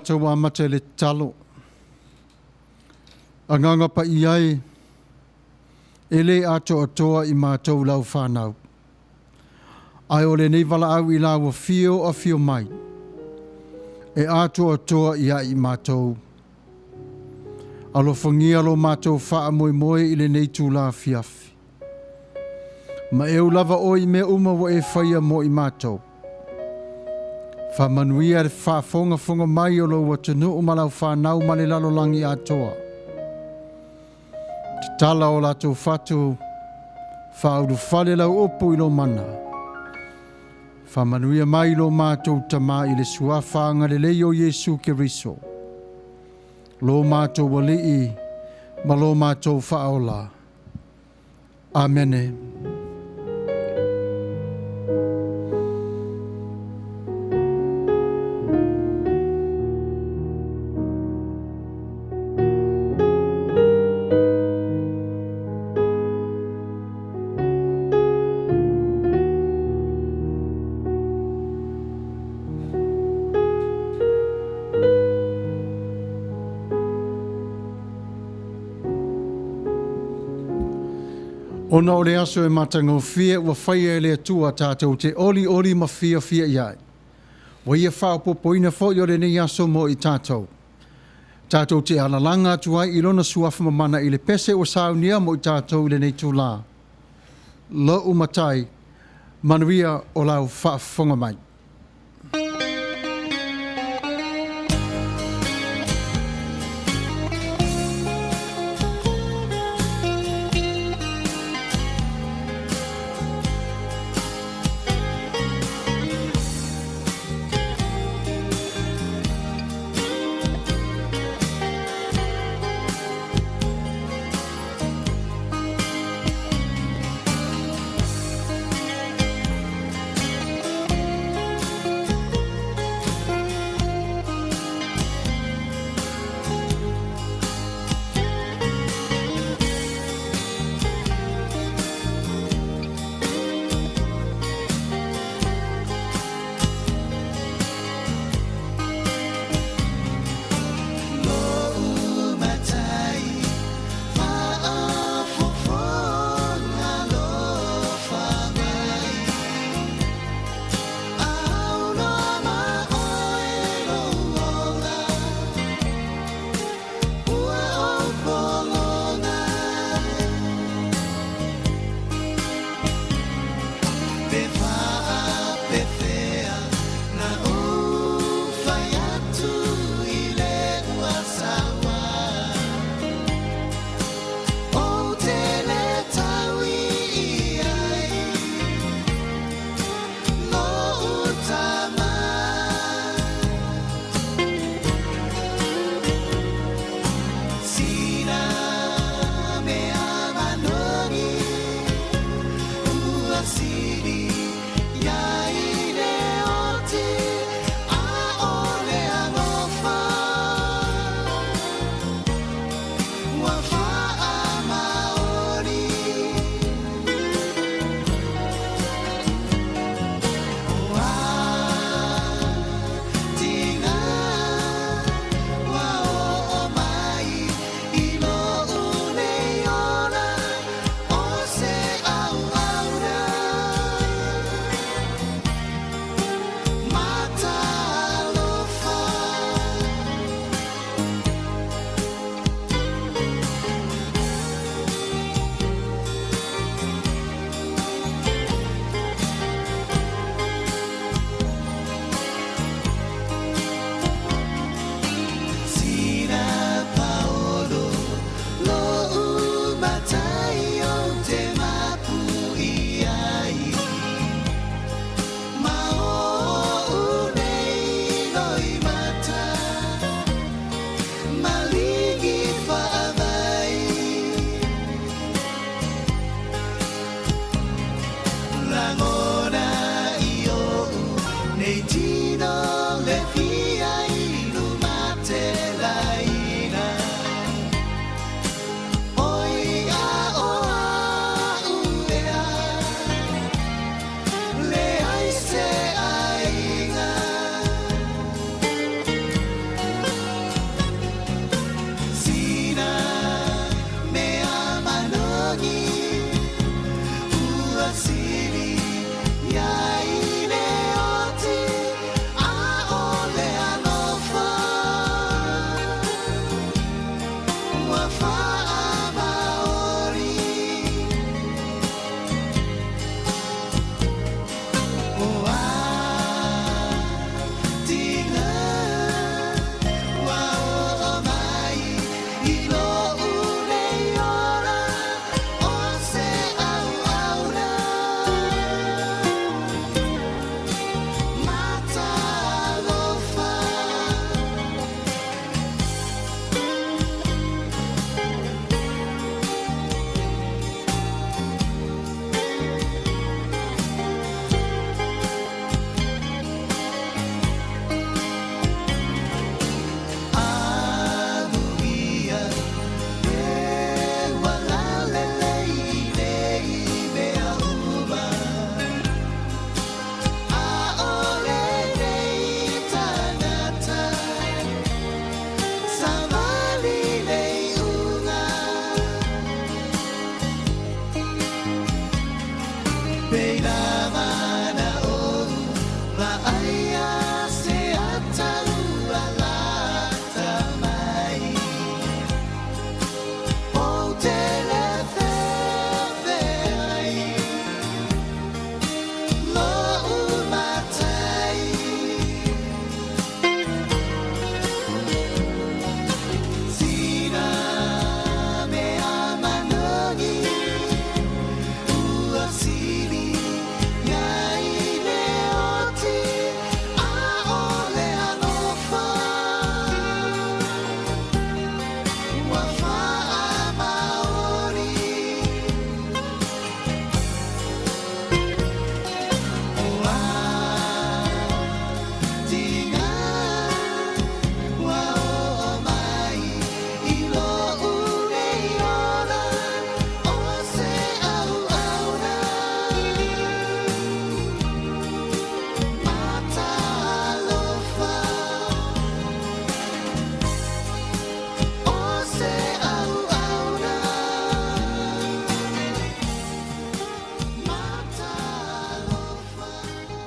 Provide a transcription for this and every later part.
tatou amata i le tatalo. Agaga Paia e, e le atoatoa i matou lau fanau, ae o lenei valaau i lau afio afio mai, e atoatoa ia i matou. Alofagia lo matou faamoemoe i lenei itula afiafi. Ma e ou lava oe i mea uma ua e faia mo i matou. Faamanuia le faafogafoga mai o lou atunuu ma lau fanau ma le lalolagi atoa. Tatala o latou fatu, faaulufale lau upu i lou mana. Faamanuia mai lo matou Tama i le suafa agalelei o Iesu Keriso, lo matou Alii ma lo matou Faaola. Amene. Ona o le aso e matagofie ua faia e le Atua tatou te olioli ma fiafia i ai. Ua ia faaopoopoina foi o lenei aso mo i tatou. Tatou te alalaga atu ai i lona suafa mamana i le pese ua saunia mo i tatou i lenei itula. Lou Matai, manuia o lau faafofoga mai.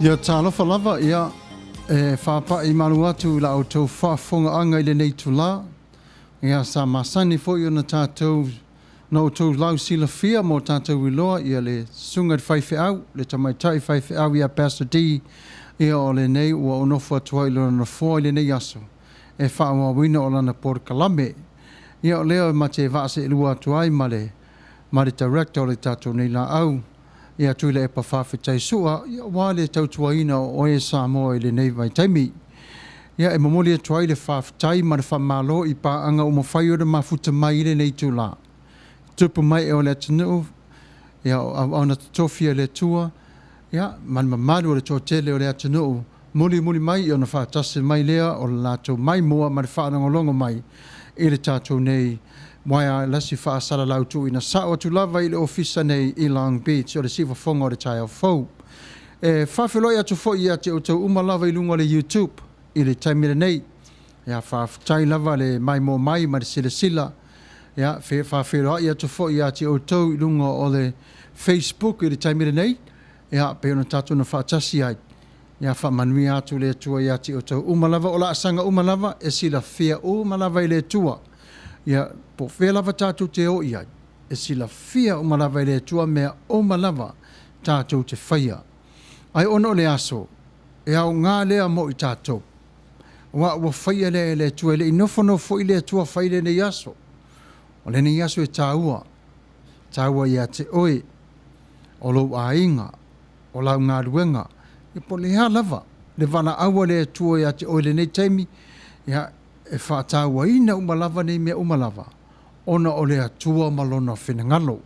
Ia talofa lava, ia, e faapai malu atu i la outou faafofogaaga i lenei itulā. Ia, sa masani foi ona tatou, na outou lausilafia ma o tatou iloa, ia le susuga i le faifeau, le tamaitai faifeau ia Pastor D, ia o lenei ua ou nofo atu ai i lona nofoa i lenei aso, e faaauauina o lana polokalame. Ia o lea ma te vaa seelua atu ai ma le, ma le director o le tatou nei laau, ia Tuilaepa Faafetai Sua, ia aua le tautuaina o oe Samoa i lenei vaitaimi. Ia e momoli atu ai le faafetai ma le faamalo i paaga ua mafai ona mafuta mai i lenei itula. Tupu ma ee o le atunuu, ia o auauna totofi a le Atua, ia ma le mamalu o le toatele o le atunuu, mulimuli mai ona faatasi mai lea o le latou maimoa ma le faalogologo mai i le tatou nei uaealasi faasalalau tuuina sao atu lava i le ofisa nei i Long Beach o le siufofoga o le taeao fou. E faafeiloai atu foi ia te outou uma lava i luga o le YouTube i le taimi lenei. Ia faafetai lava le maimoa mai ma le silasila. Ia faafeiloai atu foi ia te outou i luga o le Facebook i le taimi lenei. Ia pei ona tatou na faatasi ai. Ia faamanuia atu le Atua ia te outou uma lava, o laasaga uma lava e silafia uma lava e le Atua. Ia po o fea lava tatou te o i ai, e silafia uma lava e le Atua mea uma lava tatou te faia. Ae ona o le aso, e aoga lea mo i tatou. Aua ua faia lea e le Atua, e le i nofonofo foi le Atua fai lenei aso. O lenei aso e taua, taua ia te oe, o lou aiga, o lau galuega, ia po o le a lava le valaau a le Atua ia te oe i lenei taimi, ia, e faatauaina uma lava nei mea uma lava, ona o le Atua ma Lona finagalo.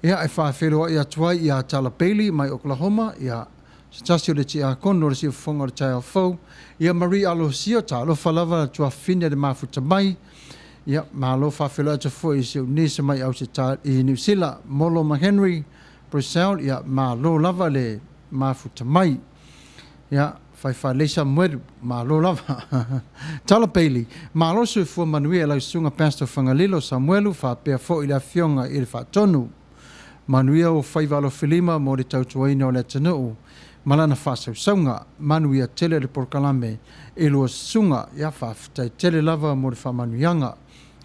Ia, e faafeiloai atu ai ia Tala Bailey mai Oklahoma, ia, se tasi o le tiakono o le Siufofoga o le Taeao Fou, ia Marie Alosio, talofa lava le tuafafine le mafuta mai, ia, malo faafeiloai atu foi i si ou niece mai Auseta i Niu Sila, Molo ma Henry Brussel, ia, malo lava le mafuta mai. Ia, Faifalei Samuelu, malo lava. Tala Bailey, malo soifua manuia i lau susuga Pastor Fagalilo Samuelu faapea foi le afioga i le Faatonu. Manuia ou faiva alofilima mo le tautuaina o le atunuu ma lana faasausauga. Manuia tele le polokalame i lua susuga. Ia, faafetai tele lava mo le faamanuiaga.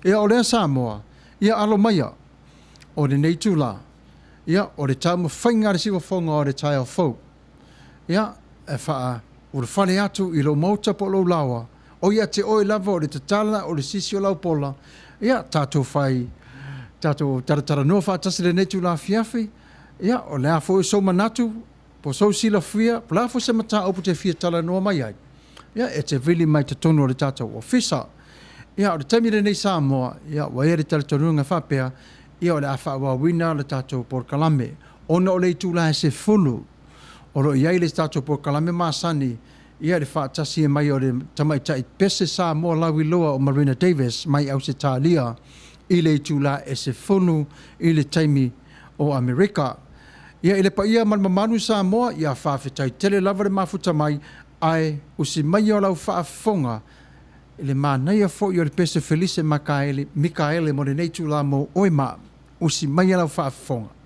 Ia, o lea Samoa. Ia alo maia o lenei itulā, ia, o le taumafaiga a le siufofoga o le taeao fou, ia, e faaulufale atu i lou maota po o lou laoa, o ia te oe lava o le tatala o le sisi o lau pola, ia, tatou fai, tatou talatalanoa faatasi i lenei itula afiafi, ia, o le a foi sou manatu, po o sou silafia, po o le a foi se mataupu e te fia talanoa mai ai, ia, e te vili mai i totonu o le tatou ofisa. Ia, o le taimi lenei Samoa, ia, ua i ai le talitonuga e faapea, ia, o le a faaauauina le tatou polokalame, ona o le itula e 10:00 o lo o i ai le tatou polokalame masani, ia, i le faatasi mai o le tamaitai pese Samoa lauiloa o Marina Davis mai Ausetalia i le itula e 10:00 i le taimi o Amerika. Ia, i le paia ma le mamalu Samoa, ia faafetai tele lava le mafuta mai, ae usi maia lau faafofoga i le manaia foi o le pese Felise Makaele, Mikaele mo lenei itula mo oe ma au. Usi maia lau faafofoga.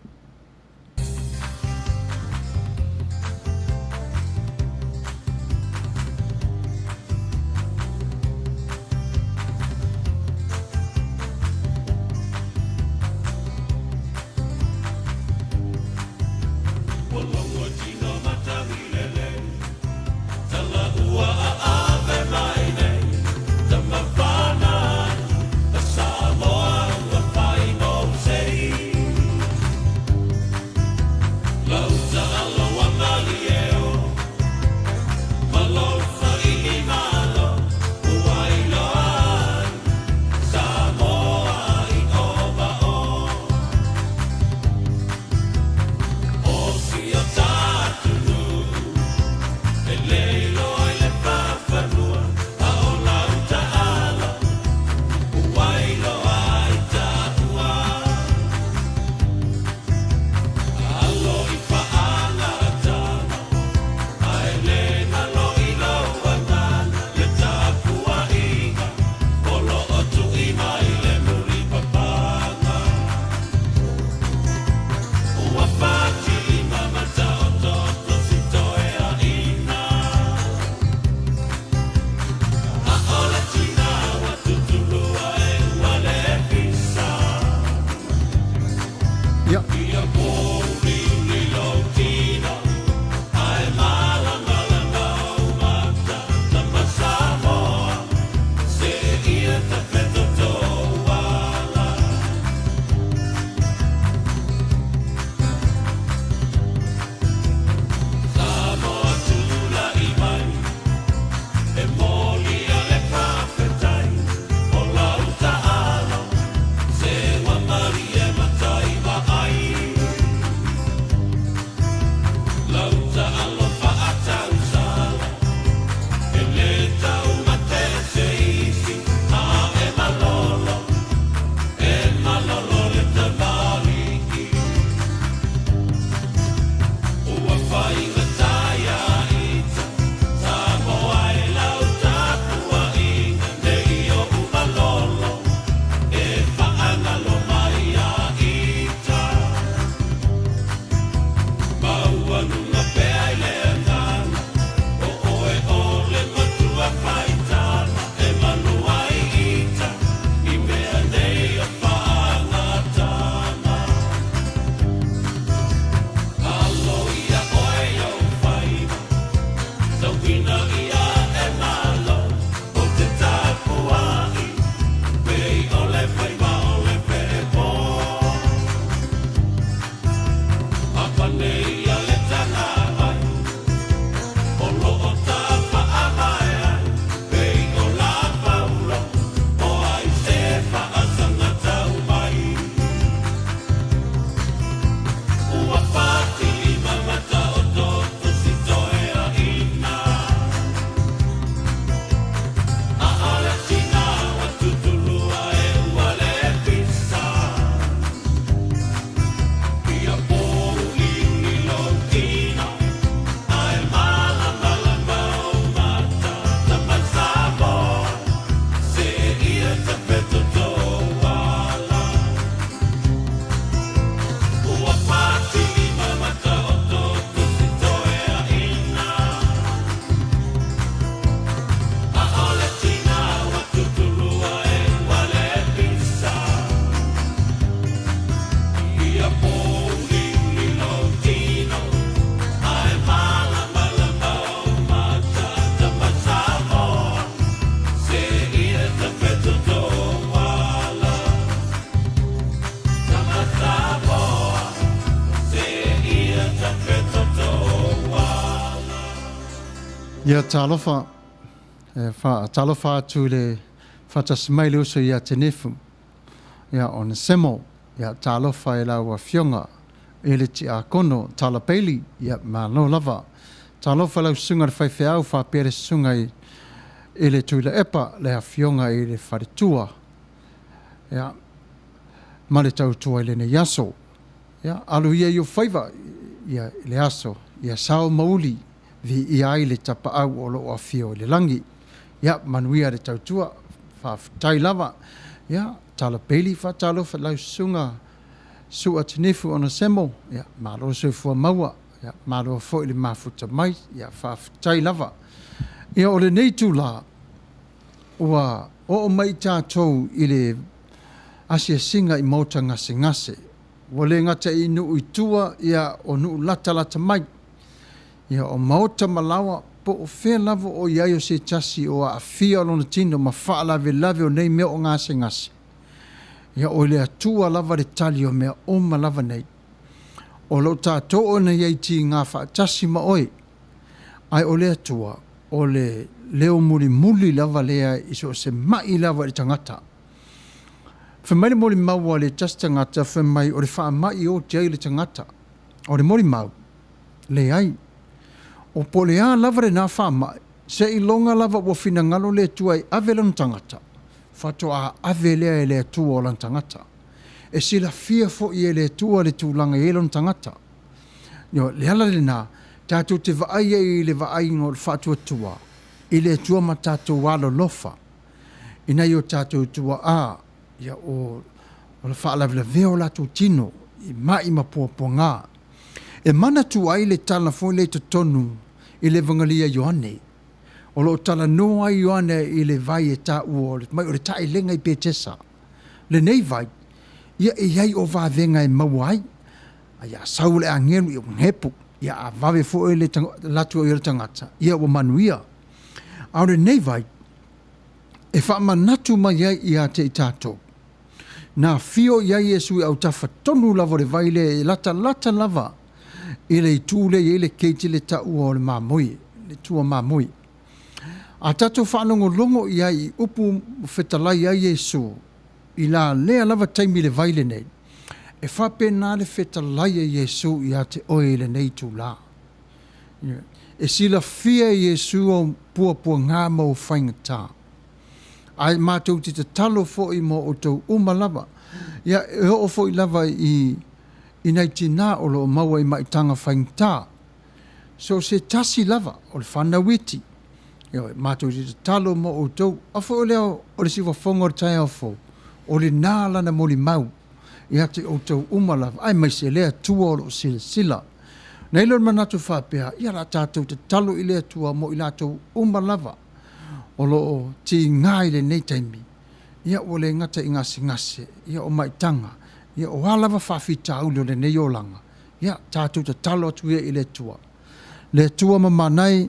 Ia talofa, e faatalofa atu i le faatasi mai le uso ia Tenefu, ia Onesemo, ia talofa i lau afioga i le Tiakono Tala Bailey, ia malo lava. Talofa i lau susuga i le faifeau faapea le susuga i i le Tuilaepa, le afioga i le faletua, ia, ma le tautua i lenei aso. Ia, alu ia i ou faiva ia, i le aso, ia sao ma uli, viia ai le Tapaau o lo o afio i le lagi. Ia, manuia le tautua, faafetai lava. Ia, Tala Bailey, faatalofa i lau susuga Sua Tinifu Onesemo, ia, malo le soifua maua, ia, malo foi le mafuta mai, ia, faafetai lava. Ia, o lenei itula, ua oo mai tatou i le asiasiga i maota gasegase. Ua le gata i nuu i tua, ia, o nuu latalata mai. Ia, o maota ma laoa, po o fea lava o i ai o se tasi o aafia lona tino ma faalavelave o nei mea o gasegase, ia, o le Atua lava le tali o mea uma lava nei. O lo o tatou ona i ai tiga faatasi ma oe, ae o le Atua, o le leo mulimuli lava lea i so o se mai lava i le tagata. Fai mai le molimau a le tasi tagata, fai mai o le faamai e oti ai le tagata. O le molimau, leai. O po o le a lava lena faamai, seiloga lava ua finagalo le Atua e ave lona tagata, faatoa ave lea e le Atua o lana tagata. E silafia foi e le Atua le tulaga e i ai lona tagata. Ioe, le ala lena, tatou te vaai ai i le vaaiga o le faatuatua i le Atua ma tatou alolofa i nai o tatou tuaa, ia, o le faalavelavea o latou tino i mai ma puapuaga. E manatua ai le tala foi lea i totonu i le Evagalia a Ioane, o lo o talanoa ai Ioane i le vai e taua mai o le taelega i Petesa. Lenei vai, ia e i ai o vavega e maua ai, ai a sau le agelu ia ua gepu, ia a vave foi le alu atu ai o le tagata, ia ua manuia. A o lenei vai, e faamanatu mai ai ia te i tatou, na afio i ai Iesu i autafa tonu lava o le vai lea e latalata lava i le itu lea e i ai le keiti le taua o le mamoe, le tua mamoe. A tatou faalogologo i ai i upu fetalai ai Iesu i la lea lava taimi i le vai lenei, e faapena le fetalai a Iesu ia te oe i lenei itula. E silafia e Iesu ou puapuaga ma ou faigata. Ae matou te tatalo foi mo outou uma lava. Ia, e oo foi lava i i nai tinā o lo o maua i maitaga faigata. So o se tasi lava o le fanau iti, ioe, matou te tatalo mo outou. A foi o lea o le siufofoga o le taeao fou, o lena lana molimau ia te outou uma lava, aemaise le Atua o lo o silasila. Ona i ai lea o le manatu faapea, ia o le a tatou tatalo i le Atua mo i latou uma lava o lo o tiga i lenei taimi, ia ua le gata i gasegase, ia o maitaga, ia o a lava faafitauli o lenei olaga, ia tatou tatalo atu ia i le Atua. Le Atua mamana e,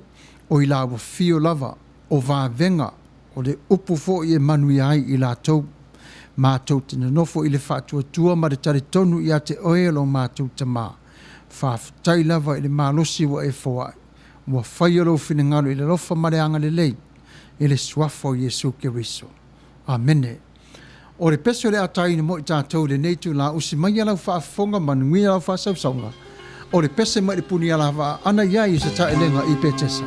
o i la ua fio lava o vavega o le upu foi e manuia ai i latou. Matou te nonofo i le faatuatua ma le talitonu ia te Oe lo matou Tama. Faafetai lava i le malosi ua e foai, ua faia lou finagalo i le alofa ma le agalelei i le Suafa o Iesu Keriso. Amene. O le pese o le a taina mo i tatou i lenei itula, usi maia lau faafofoga, manuia lau faasausauga. O le pese mai le puni alavaa ana i ai i se taelega i Petesa.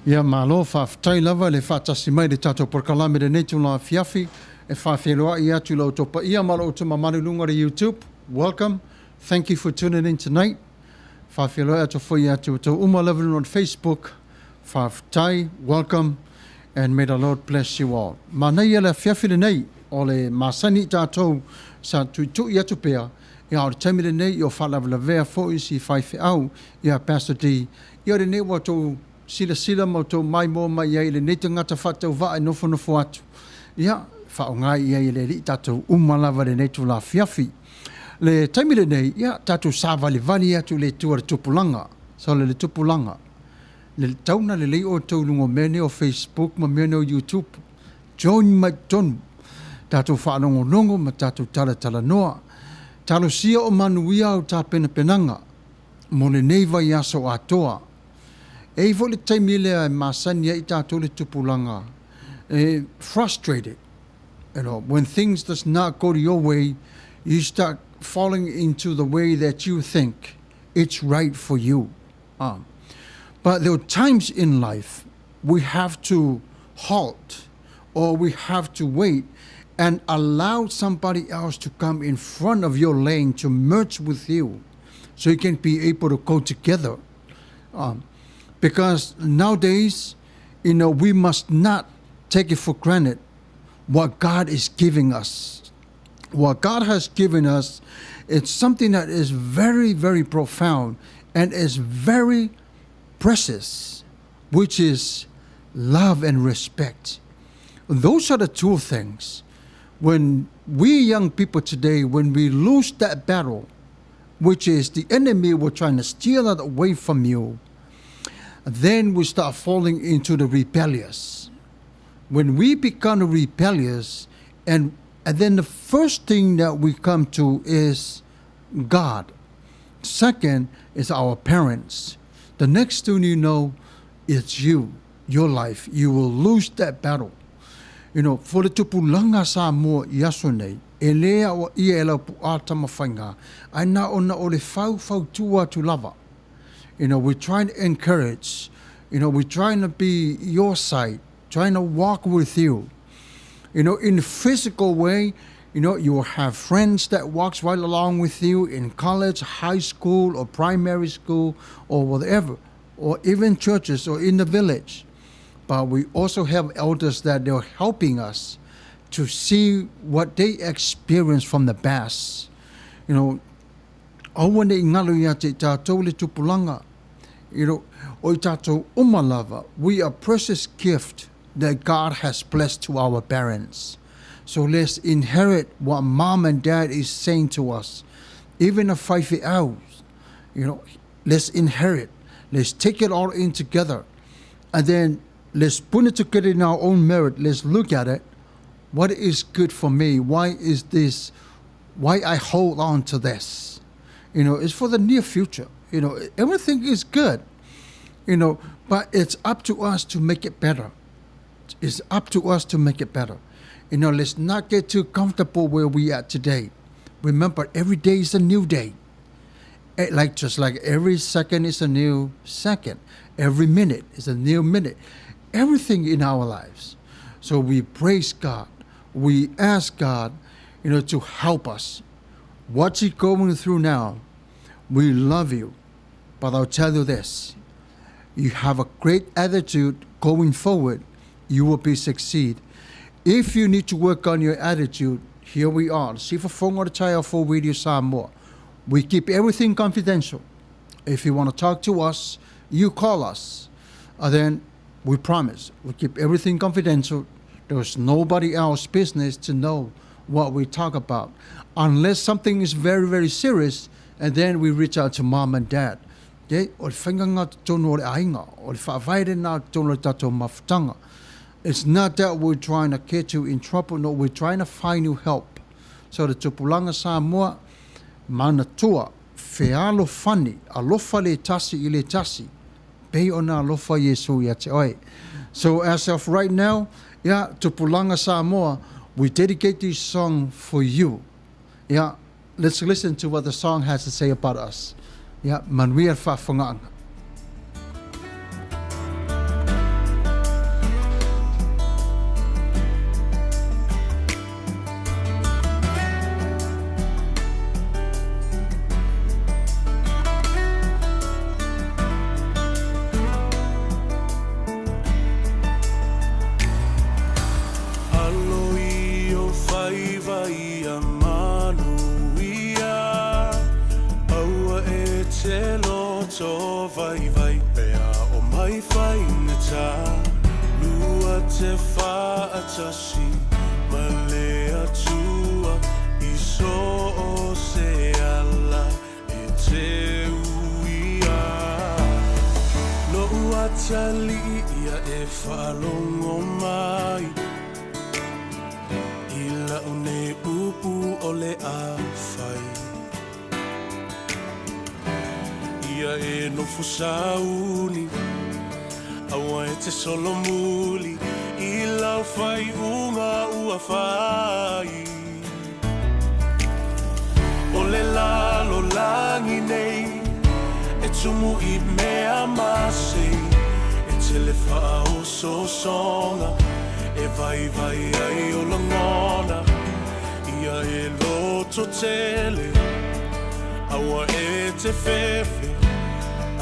Ia malo faafetai lava le faatasi mai i le tatou polokalame i lenei itula afiafi. E faafeiloai atu i lo outou paia ma lo outou mamalu i luga o le YouTube. Welcome. Thank you for tuning in tonight. Faafeiloai atu foi ia te outou uma lava i luga o le Facebook. Faafetai. Welcome. And may the Lord bless you all. Manaia le afiafi lenei o le masani i tatou sa tuitui atu pea ia o le taimi lenei i o faalavelavea foi si faifeau ia Pastor D. Ia o lenei ua outou silasila ma outou maimoa mai ai i lenei tagata faatauvaa e nofonofo atu. Ia, faaaoga i ai e le Alii tatou uma lava i lenei itula afiafi. Le taimi lenei, ia, tatou savalivali atu i le Itu a le tupulaga. Sole le tupulaga. Le tau na lelei outou i luga o mea nei o Facebook ma mea nei o YouTube. Join mai totonu. Tatou faalogologo ma tatou talatalanoa. Talosia o manuia au tapenapenaga mo lenei vaiaso atoa. E i ai foi le taimi lea e masani ai tatou le tupulaga e frustrated. You know, when things does not go to your way, you start falling into the way that you think it's right for you. But there are times in life we have to halt or we have to wait and allow somebody else to come in front of your lane to merge with you so you can be able to go together. Because nowadays, you know, we must not take it for granted what God is giving us. What God has given us, it's something that is very, very profound and is very precious, which is love and respect. Those are the two things. When we young people today, when we lose that battle, which is the enemy will trying to steal that away from you, then we start falling into the rebellious. When we become rebellious, and then the first thing that we come to is God. Second is our parents. The next thing you know, it's you, your life. You will lose that battle. You know, for le tupulaga Samoa i aso nei, e lē aoaia e lau puā Tamafaiga, ae na ona o le faufautua atu lava. You know, we're trying to encourage, you know, we're trying to be your side, trying to walk with you. You know, in physical way, you know, you will have friends that walks right along with you in college, high school, or primary school, or whatever, or even churches or in the village. But we also have elders that they're helping us to see what they experience from the past. You know, aua ne i galo ia te i tātou le tupulaga. You know, o i tātou uma lava, we are precious gift that God has blessed to our parents. So let's inherit what mom and dad is saying to us. Even a faifeau, you know, let's inherit. Let's take it all in together. And then let's put it together in our own merit. Let's look at it. What is good for me? Why is this? Why I hold on to this? You know, it's for the near future. You know, everything is good, you know, but it's up to us to make it better. It's up to us to make it better. You know, let's not get too comfortable where we are today. Remember, every day is a new day. Like just like every second is a new second. Every minute is a new minute. Everything in our lives. So we praise God. We ask God, you know, to help us. What's he going through now? We love you. But I'll tell you this. You have a great attitude going forward, you will be succeed. If you need to work on your attitude, here we are. Siufofoga o le Taeao Fou Radio Samoa. We keep everything confidential. If you want to talk to us, you call us. And then we promise we keep everything confidential. There's nobody else business to know what we talk about. Unless something is very, very serious, and then we reach out to mom and dad. Okay? O le faiga totonu o le aiga, o le faavae lena totonu o le tatou mafutaga. It's not that we're trying to get you in trouble, no, we're trying to find you help. So le tupulaga Samoa, manatua, fealofani, alofa le tasi i le tasi, pei ona alofa Iesu ia te oe. So as of right now, yeah, Tupulaga Samoa, we dedicate this song for you. Yeah, let's listen to what the song has to say about us. Ia, manuia le faafofogaaga. Alo i ou faiva ia manuia, Aua e te loto vaivai pea o mai faigata, Lua te faatasi ma le Atua i so o se ala e te uia. Lo'u atalii ia e faalogo mai i la'u nei upu o le a fai. Ia e nofo sauni, aua e te solomuli i lau faaiuga ua fai. O le lalolagi nei e tumu i mea masei, e tele faaosoosoga e vaivai ai o lagona. Ia e loto tele, aua e te fefe,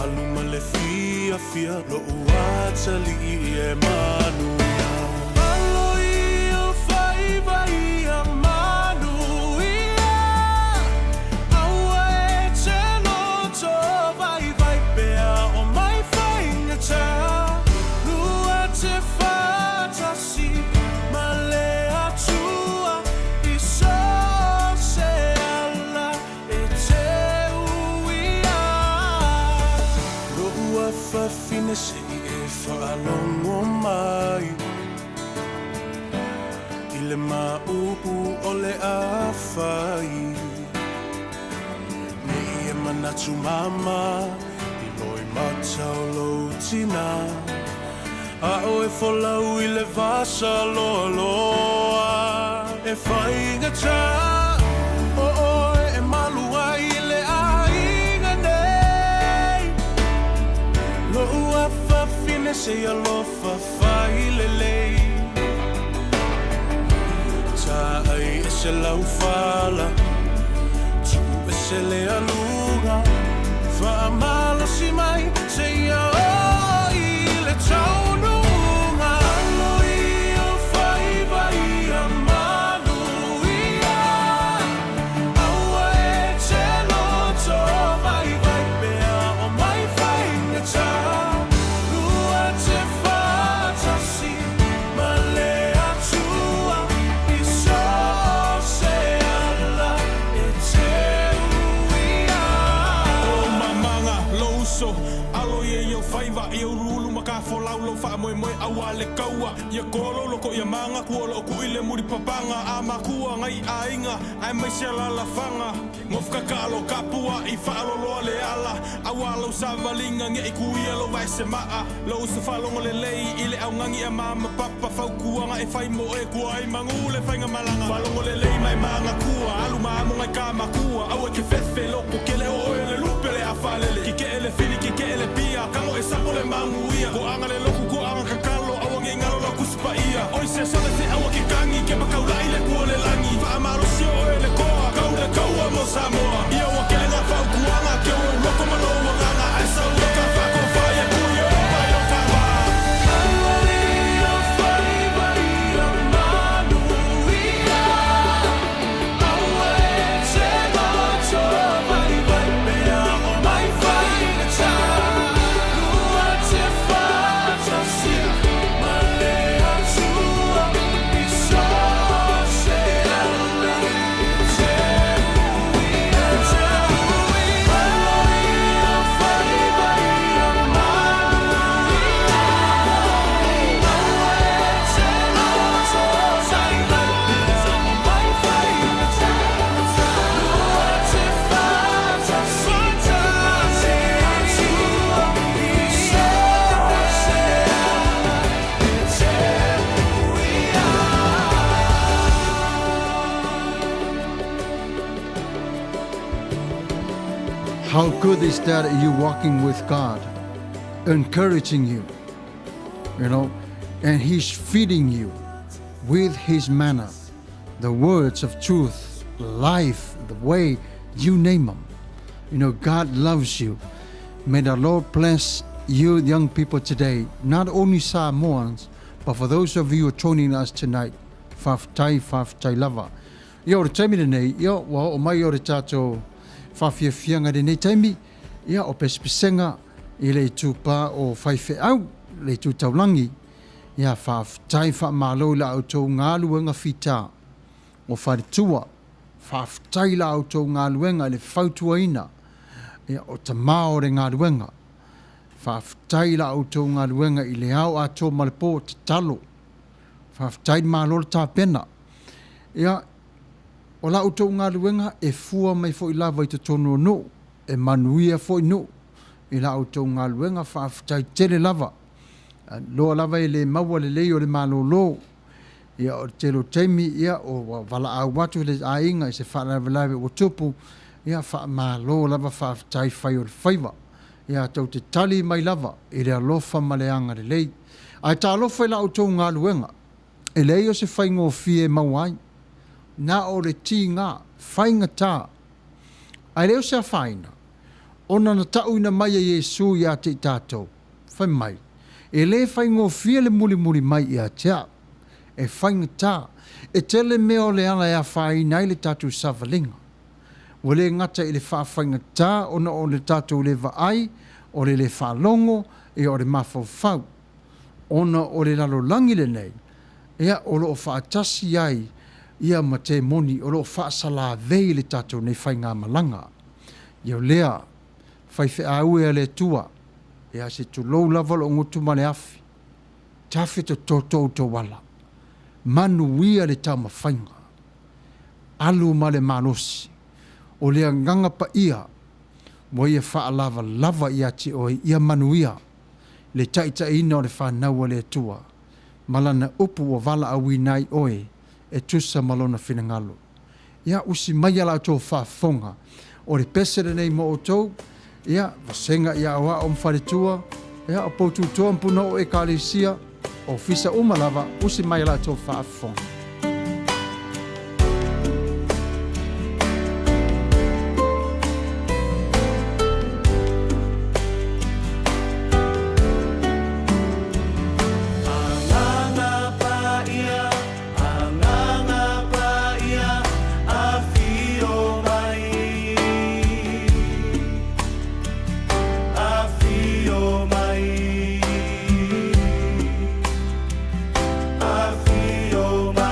alu ma le fiafia, lo'u atalii e manuia. Alo i ou faiva ia manuia, aua e te loto vaivai pea o mai faigata, Lua te faatasi ma le Atua i so o se ala e te uia. Lo'u afafine se i e faalogo mai i le maʻupu o le a fai. Nei e manatu mama i loimata o lou tina, a o e folau i le vasa loaloa. E faigata o oe e malu ai i le aiga nei. Lo'u afafine se i alofa fai lelei. Taai ese lau fala, tuu ese le aluga, faamalosi mai seia oo i le taunuuga. Alo i ou faiva ia manuia, aua e te loto vaivai pea o mai faigata, Lua te faatasi ma le Atua i so o se ala e te uia. O mamaga lou uso, alo ia i ou faiva ia uluulu ma kafolau lou faamoemoe auā le kaua ia kolo loko ia maga kua o loo kuʻi le mulipapaga a makua ngai aiga aemaise alaalafaga gofakakalo kapuaʻi faaloloa le ala auā lau savaliga neʻi kuia lou vaesemaa lou uso faalogo lelei i le augani a ma ma papa fautuaga e fai mo oe kua ai magū le faigamalaga faalogo lelei ma e magatua alu ma amo ngai ka makua aua e te fefe loko kele o oe o le lupe o le a faalele kekeʻe le fili kekeʻe le pia kago e sapo le maguia toaga le loku toaga kakalo aua nei galo lau Tusi Paia oi se sole feʻaua ke kagi ke makaulaʻi le pua o le lagi faamalosi o oe le koa kau le kaua mo Samoa ia ua kele ngā fautuaga ke ou loko ma lou agaga ae sau e ka faakofa ia kui o mai o ka wā. Alo i ou faiva ia manuia, aua e te loto vaivai pea o mai faigata, Lua te faatasi ma le Atua. How good is that you walking with God, encouraging you, you know, and He's feeding you with His manna, the words of truth, life, the way, you name them. You know, God loves you. May the Lord bless you, young people, today, not only Samoans, but for those of you who are joining us tonight. Faafetai, faafetai lava. Ia, o le taimi lenei, ia, ua oo mai o le tatou faafiafiaga i lenei taimi, ia, o pesepesega i le itupa o faifeau, le itu taulagi. Ia, faafetai faamalo i la outou galuega fita o faletua. Faafetai i la outou galuega i le fautuaina, ia, o tama o le galuega. Faafetai i la outou galuega i le ao atoa ma le po, tatalo. Faafetai i le Malo le tapena. Ia, o la outou galuega e fua mai foi lava i totonu o nuu, e manuia foi nuu i la outou galuega, faafetai tele lava. Loa lava e le maua lelei o le malolo. Ia, o le tele o taimi, ia, ua valaau atu le aiga i se faalavelave ua tupu, ia, faamalo lava, faafetai fai o le faiva. Ia, tou te tali mai lava i le alofa ma le agalelei. Ae talofa i la outou galuega, e leai o se faigofie e maua ai. Na o le tiga, faigata, ae le o se afaina, ona na tauina mai e Iesu ia te i tatou, fai mai, E le faigofie le mulimuli mai ia te au. E faigata, e tele mea o le ala e afaina ai le tatou savaliga. Ua le gata i le faafaigata ona o le tatou le vaai, o le le faalogo, ia o le mafaufau. Ona o le lalolagi lenei, ia o lo o faatasi ai ia ma temoni o lo o faasalavei le tatou nei faigamalaga. Ia o lea, faifeau e a le Atua, ia se tulou lava lou gutu ma le afi, tafe tototo outou ala, manuia le taumafaiga, alu ma le malosi, o le agaga paia ua ia faalavalava ia te oe ia manuia le taitaiina o le fanau a le Atua ma Lana upu ua valaauina ai oe e tusa ma Lona finagalo. Ia usi maia la outou faafofoga. O le pese lenei mo outou, ia, vasega i aoao ma faletua, ia, o poututoa ma punou'u Ekalesia, ofisa uma lava, usi maia la outou faafofoga. Agaga Paia, Agaga Paia, Afio mai, Afio mai, Afio mai.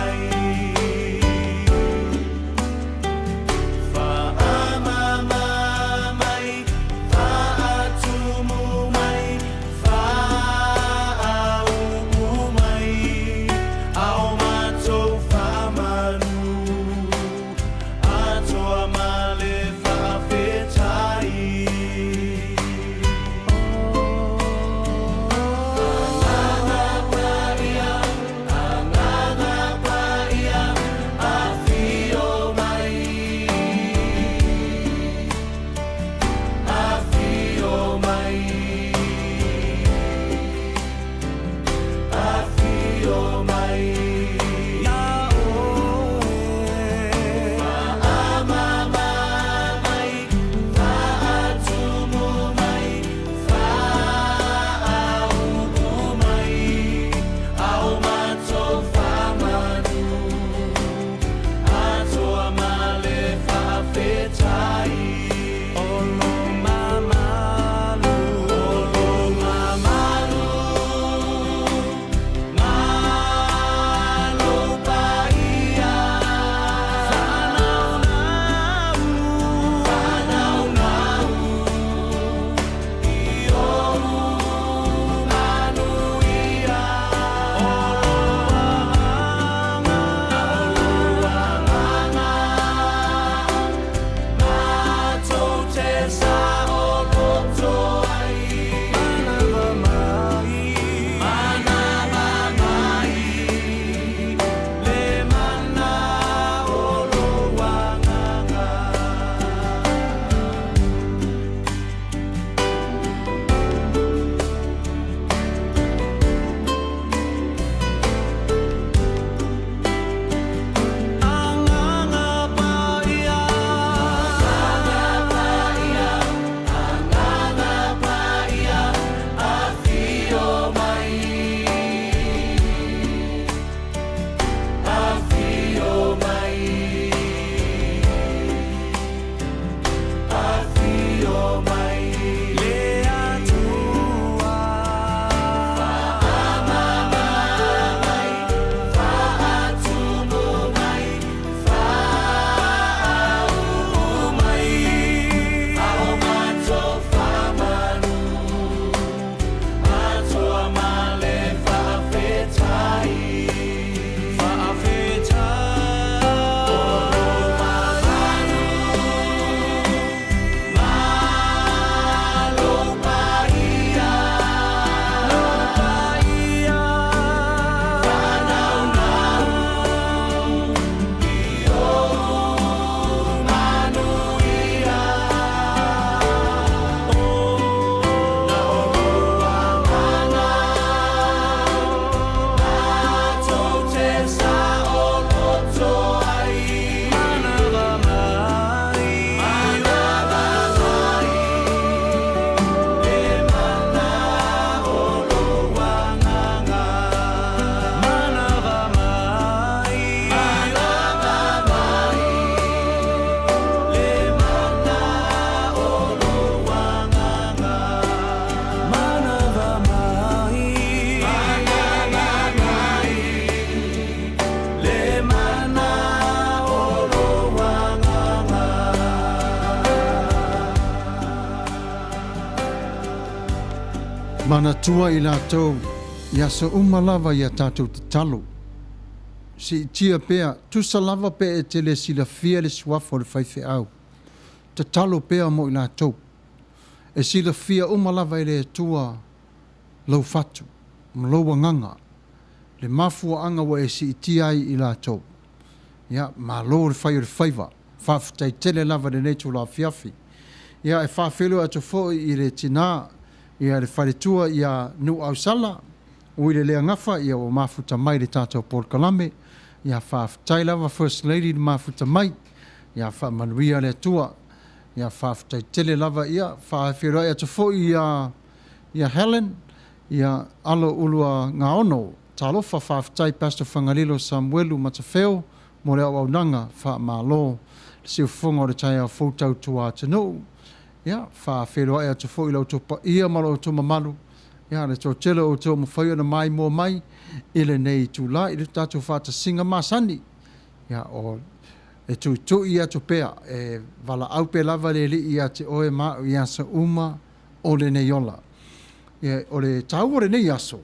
Manatua i latou i aso uma lava i a tatou tatalo. Siitia pea, tusa lava pe e te le silafia le suafa o le faifeau. Tatalo pea mo i latou. E silafia uma lava e le Atua lou fatu ma lou agaga, le mafuaaga ua e siitia ai i latou. Ia, malo le fai o le faiva. Faafetai tele lava i lenei itula afiafi. Ia, e faafeiloai atu foi i le tina, ia le faletua ia Nuuausala, ui le leagafa, ia ua mafuta mai i le tatou polokalame. Ia, faafetai lava First Lady le mafuta mai. Ia, faamanuia le Atua. Ia, faafetai tele lava. Ia, faafeiloai atu foi ia ia Helen, ia Alo Uluagaono. Talofa, faafetai Pastor Fagalilo Samuelu Matafeo mo le auaunaga, faamalo le siufofoga o le taeao fou tautua atunuu. Ia, faafeiloai atu foi i lo outou paia ma lo outou mamalu, ia le toatele o outou ua mafai ona maimoa mai i lenei itula i le tatou faatasiga masani. Ia, o e tuitui atu pea, e valaau pea lava le Alii ia te oe ma au i aso uma o lenei ola. Ia, o le taua o lenei aso,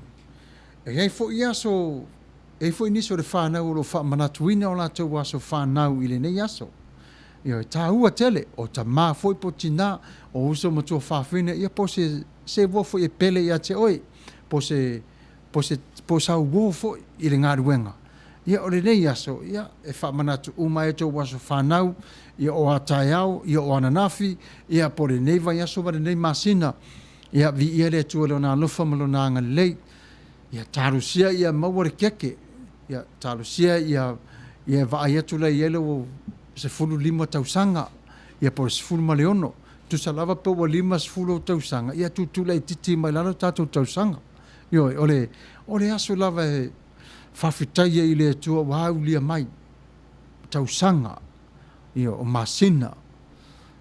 e i ai foi aso, e i ai foi nisi o le fanau o lo o faamanatuina o latou aso fanau i lenei aso. Ia, e taua tele, o tama foi po o tina, o uso ma tuafafine, ia po o se se uo foi e pele ia te oe, po o se po o se po o sau uo foi i le galuega. Ia, o lenei aso, ia, e faamanatu uma ai outou aso fanau, ia o a taeao, ia o ananafi, ia po o lenei vaiaso ma lenei masina. Ia, viia le Atua i Lona alofa ma Lona agalelei. Ia talosia ia maua le keke, ia talosia ia ia vaai atu la i ai lou 15 tausaga, ia po o le 16. Tusa lava pe ua 50 ou tausaga, ia tuutuu laitiiti mai lalo tatou tausaga. Ioe, o le, o le aso lava e faafetai ai i le Atua ua aulia mai tausaga, ia, o masina,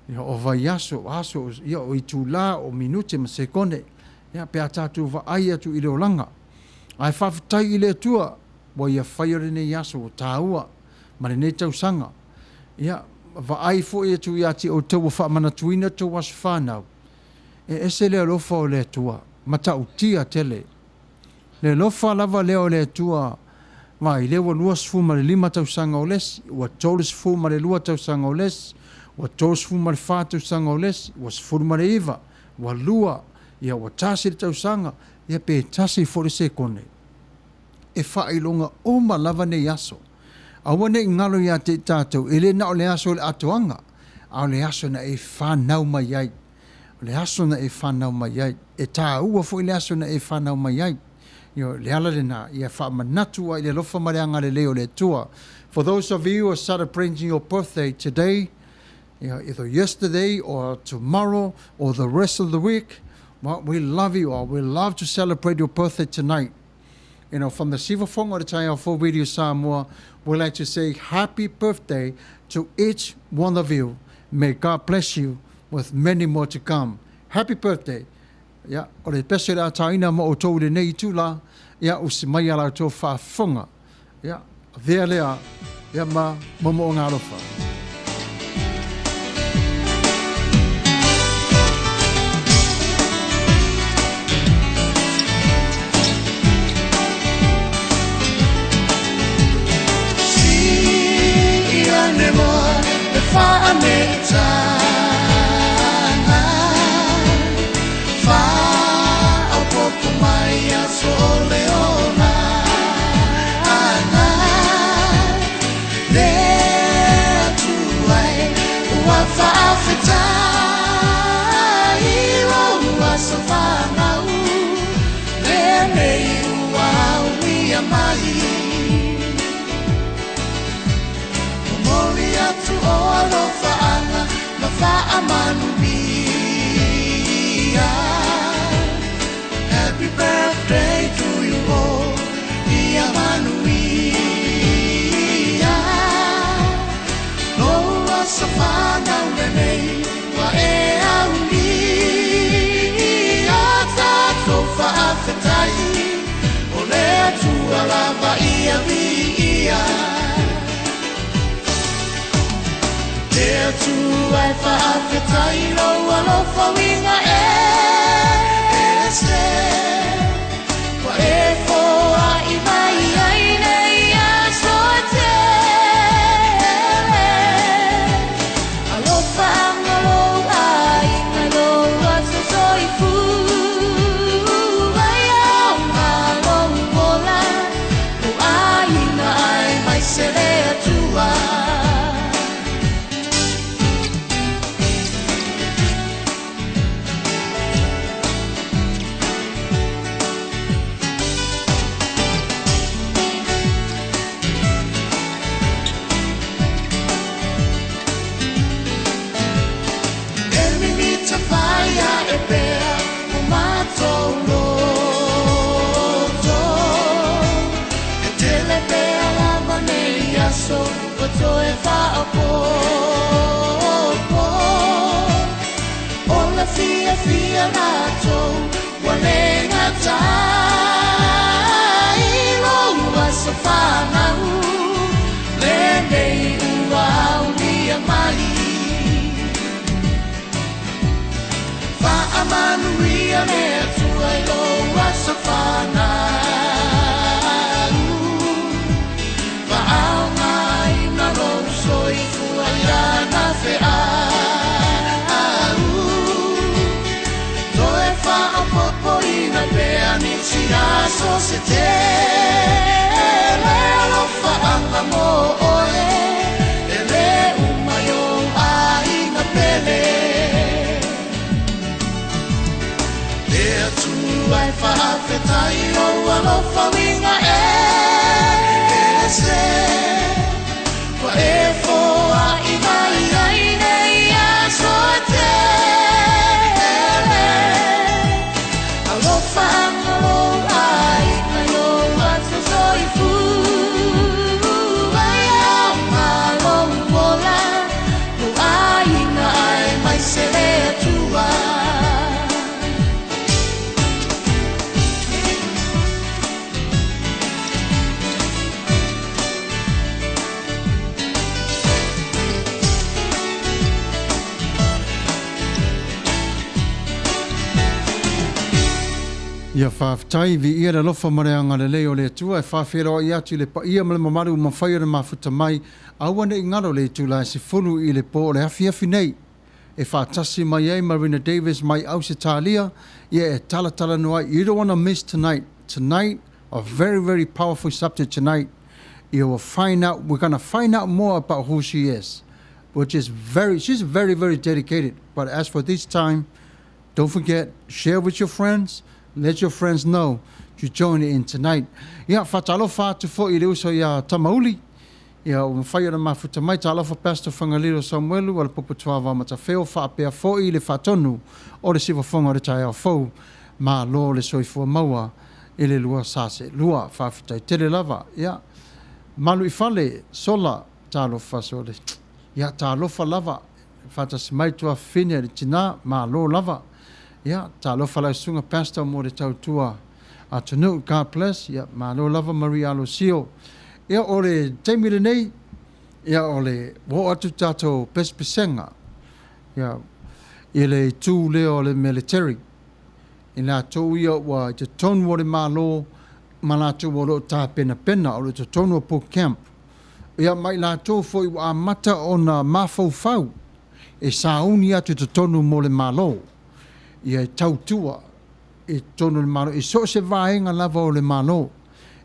ia, o vaiaso, o aso, ia, o itula, o minute ma sekone, ia, pe a tatou vaai atu i le olaga. Ae faafetai i le Atua ua Ia faia lenei aso ua taua ma lenei tausaga. Ia, vaai foi atu ia te outou ua faamanatuina tou aso fanau, e ese le alofa o le Atua, matautia tele. Le alofa lava lea o le Atua, vaai, lea ua 25 tausaga o le isi, ua 32 tausaga o le isi, ua 34 tausaga o le isi, ua 19, ua 2, ia ua 1 le tausaga, ia pe tasi foi le sekone. E faailoga uma lava nei aso. Aua ne i galo ia te i tatou, e le na o le aso o le atoaga, a o le aso na e fanau mai ai. O le aso na e fanau mai ai. E taua foi le aso na e fanau mai ai. Ioe, le ala lena, ia faamanatu ai le alofa ma le agalelei o le Atua. For those of you who are celebrating your birthday today, you know, either yesterday or tomorrow or the rest of the week, well, we love you all. We love to celebrate your birthday tonight. You know, from the Sivafonga o le Taeao Fou Radio Samoa, we like to say happy birthday to each one of you. May God bless you with many more to come. Happy birthday. Ia, o le pese le a tāina mo outou i lenei itula, ia, usi mai a la outou faafofoga. Ia, avea lea, ia ma moomooga alofa. Happy birthday to you all Ia manuia Lou aso fanau lenei Ua e aulia Tatou faafetai O le Atua lava ia viia Le Atua e faafetai Lou alofa uiga e ese. latou ua le gata i lou aso fanau lenei ua aulia mai. Faamanuia le Atua i lou aso fanau, faaaogaina lou soifua i lana feau, toe faaopoopoina pea nisi aso se tele, alofaaga mo oe e le uma i ou aiga pele. Le Atua e faafetai lou alofa uiga ese, ua e foai mai ai nei aso e tele. Alofaga lou aiga i lou aso soifua, e aoga lou ola, lou aiga aemaise le Atua. Ia faafetai, viia le alofa ma le agalelei o le Atua e faafeiloai atu i le paia ma le mamalu ua mafai ona mafuta mai, aua ne i galo le itula e 10 i le po o le afiafi nei e faatasi mai ai Marina Davis mai Ausetalia, ia e talatalanoa ai. You don't wanna miss tonight. Tonight, a very, very powerful subject tonight. You will find out, we're gonna find out more about who she is, which is very, she's very, very dedicated. But as for this time, don't forget, share with your friends, let your friends know to join in tonight. Ia, faatalofa atu foi i le uso ia Tamauli, ia ua mafai ona mafuta mai. Talofa Pastor Fagalilo Samuelu, Alapopo Tuava Matafeo, faapea foi le faatonu o le sivafoga o le taeao fou. Malo le soifua maua i le lua sa seelua. Faafetai tele lava. Ia, malu i fale, sola, talofa sole. Ia, talofa lava, faatasi mai tuafafine a le tina, malo lava. Ia, talofa lau susuga Pastor mo le tautua atunuu, God bless. Ia, malo lava Marie Alosio. Ia, o le taimi lenei, ia, o le ua oo atu tatou pesepesega, ia, i le itu lea o le military. I latou ia ua i totonu o le Malo ma latou o lo o tapenapena, o lo o i totonu o boot camp. Ia, ma i latou foi ua amata ona mafaufau e sauni atu i totonu mo le Malo, ia e tautua i totonu o le Malo, i so o se vaega lava o le Malo,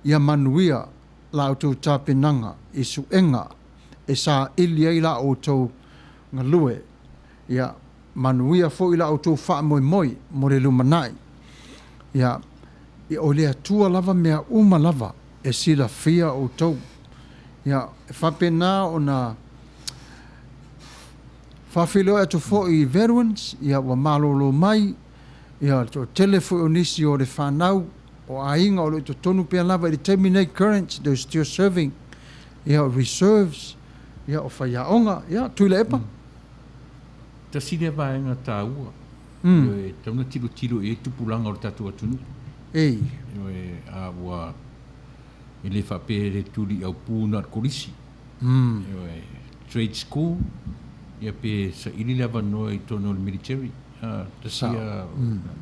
ia manuia la outou tapenaga i suega e saili ai la outou galue. Ia manuia foi la outou faamoemoe mo le lumanai. Ia, o le Atua lava mea uma lava e silafia outou. Ia, e faapena ona faafeiloai atu foi i veterans, ia ua malolo mai, ia le toatele foi o nisi o le fanau, o aiga o lo o i totonu pea lava i le taimi nei, current, they're still serving, ia o reserves, ia o faiaoga, ia Tuilaepa. Tasi lea vaega taua, ioe, e tatau ona tilotilo i ai tupulaga o le tatou atunuu. Ei. Ioe, a ua, e le faapea e le tuliaupū na o le kolisi. Ioe, trade school, ia pe saili le avanoa i totonu o le military. A, tasi ia,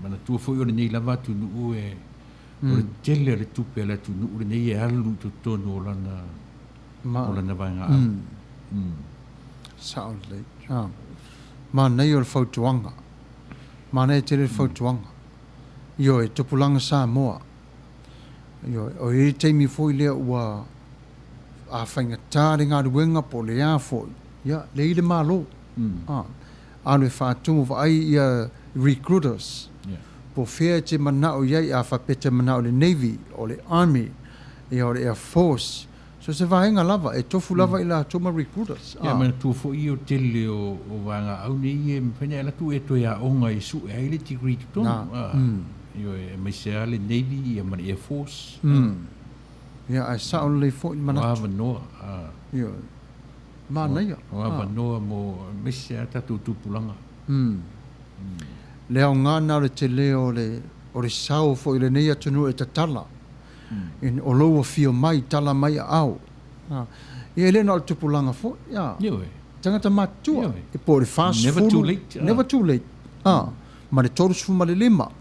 manatua foi o lenei lava atunuu e, o le tele o le tupe a le atunuu lenei e alu i totonu o lana, o lana vaegaau. Sao lelei. A, manaia o le fautuaga. Manaia tele le fautuaga. Ioe, tupulaga Samoa. Ioe, o i ai le taimi foi lea ua a faigata le galuega po o le a foi, ia, leai le Malo. A, alu e faatumu vaai ia recruiters. Po o fea e te manao i ai, a faapea e te manao i le Navy, o le Army, ia o le Air Force, So se vaega lava, e tofu lava i latou ma recruiters. Ia manatua foi ia o tele o vaegaau nei e mafai ona e alu atu e toe aoga e sue ai le degree i totonu. Na. Ioe, aemaise lava le Navy ia ma le Air Force. Ia, ae sao lelei foi le manatu. O avanoa. Ioe. Manaia. O avanoa mo, aemaise lava tatou tupulaga. Le aoga lena o le tele o le, o le sao foi o lenei atunuu e tatala, in, o lou afio mai, tala mai aao. A, ia e le na o le tupulaga foi, a, Ioe. tagata matutua, Ioe. e po o le Never 40, too late, a. Never too late, a, ma le 35.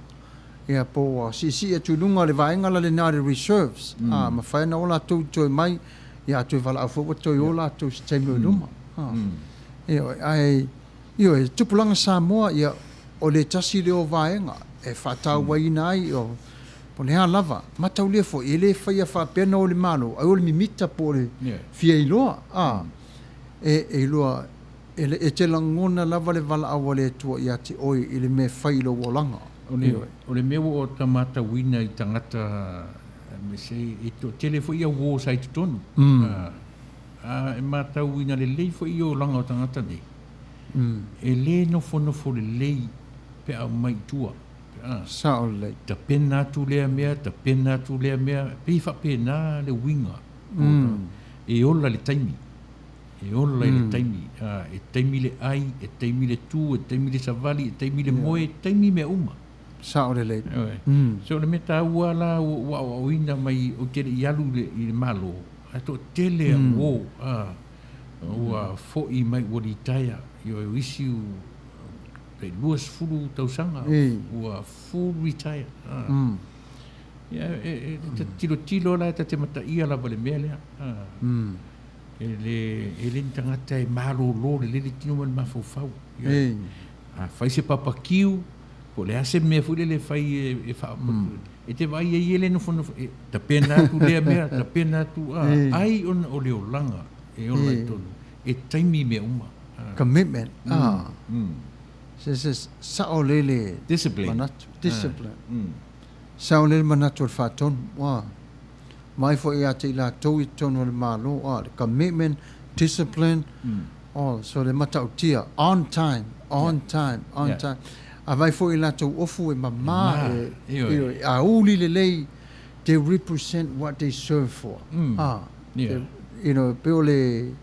Ia, po ua siisii atu i luga le vaega la lena o le reserves, a, mafai ona o latou i toe mai, ia a toe valaau foi ua toe o latou i se taimi o i luma. A, ioe, ae, ioe, tupulaga Samoa, ia, o le tasi lea o vaega e faatauaina ai, o, po o le a lava, mataulia foi, e le faia faapea na o le Malo, ai o le mimita po o le fia iloa, a, e, e iloa, E le, e te lagona lava le valaau a le Atua ia te oe i le mea e fai i lou olaga. O le, o le mea ua ota matauina i tagata, aemaise e toatele foi ia uo sa i totonu. A, a e matauina lelei foi i olaga o tagata nei, e le nofonofo lelei pe a omai i tua. A, Sao lelei. tapena atu lea mea, tapena atu lea mea, e pei e faapena le uiga o, e ola le taimi. E ola i le taimi, ā, e taimi le ʻai, e taimi le tū, e taimi le savali, e taimi le moe, e taimi mea uma. Sao lelei. Ioe. So o le mea taua la ua ou aoaoina mai ou te le i alu i le, i le Malo, ae toatele au uō, ā, ua foʻi mai ua litaea, ioe, o isi ua tai 20 tausaga ua full retire, ā. Ia, e, e, e ta tilotilo la e ta te mataia lava i le mea lea, ā. E le, e le ni tagata e malōlō lelei le tino ma le mafaufau. Ia, Ei. a fai se papakiu, po o le a se mea foi lele e fai e, e faa, e te vaai ai e le nofonofo, e tapena atu lea mea, tapena atu, a, Ei. ai ona o le olaga e ola i Ei. totonu. E taimi mea uma. A. Commitment. Ah. Se, se, sao lelei le Discipline. manatu. Discipline. Mm. Sao lelei le manatu o le faatonu. Ua. Mai foi ia te i latou i totonu o le Malo, a, le commitment, discipline, oh, so le matautia, on time, on time, on time. A vai foi i latou ofu e mama, e, ioe, a uli lelei, they represent what they serve for. A, they, you know, pe o le,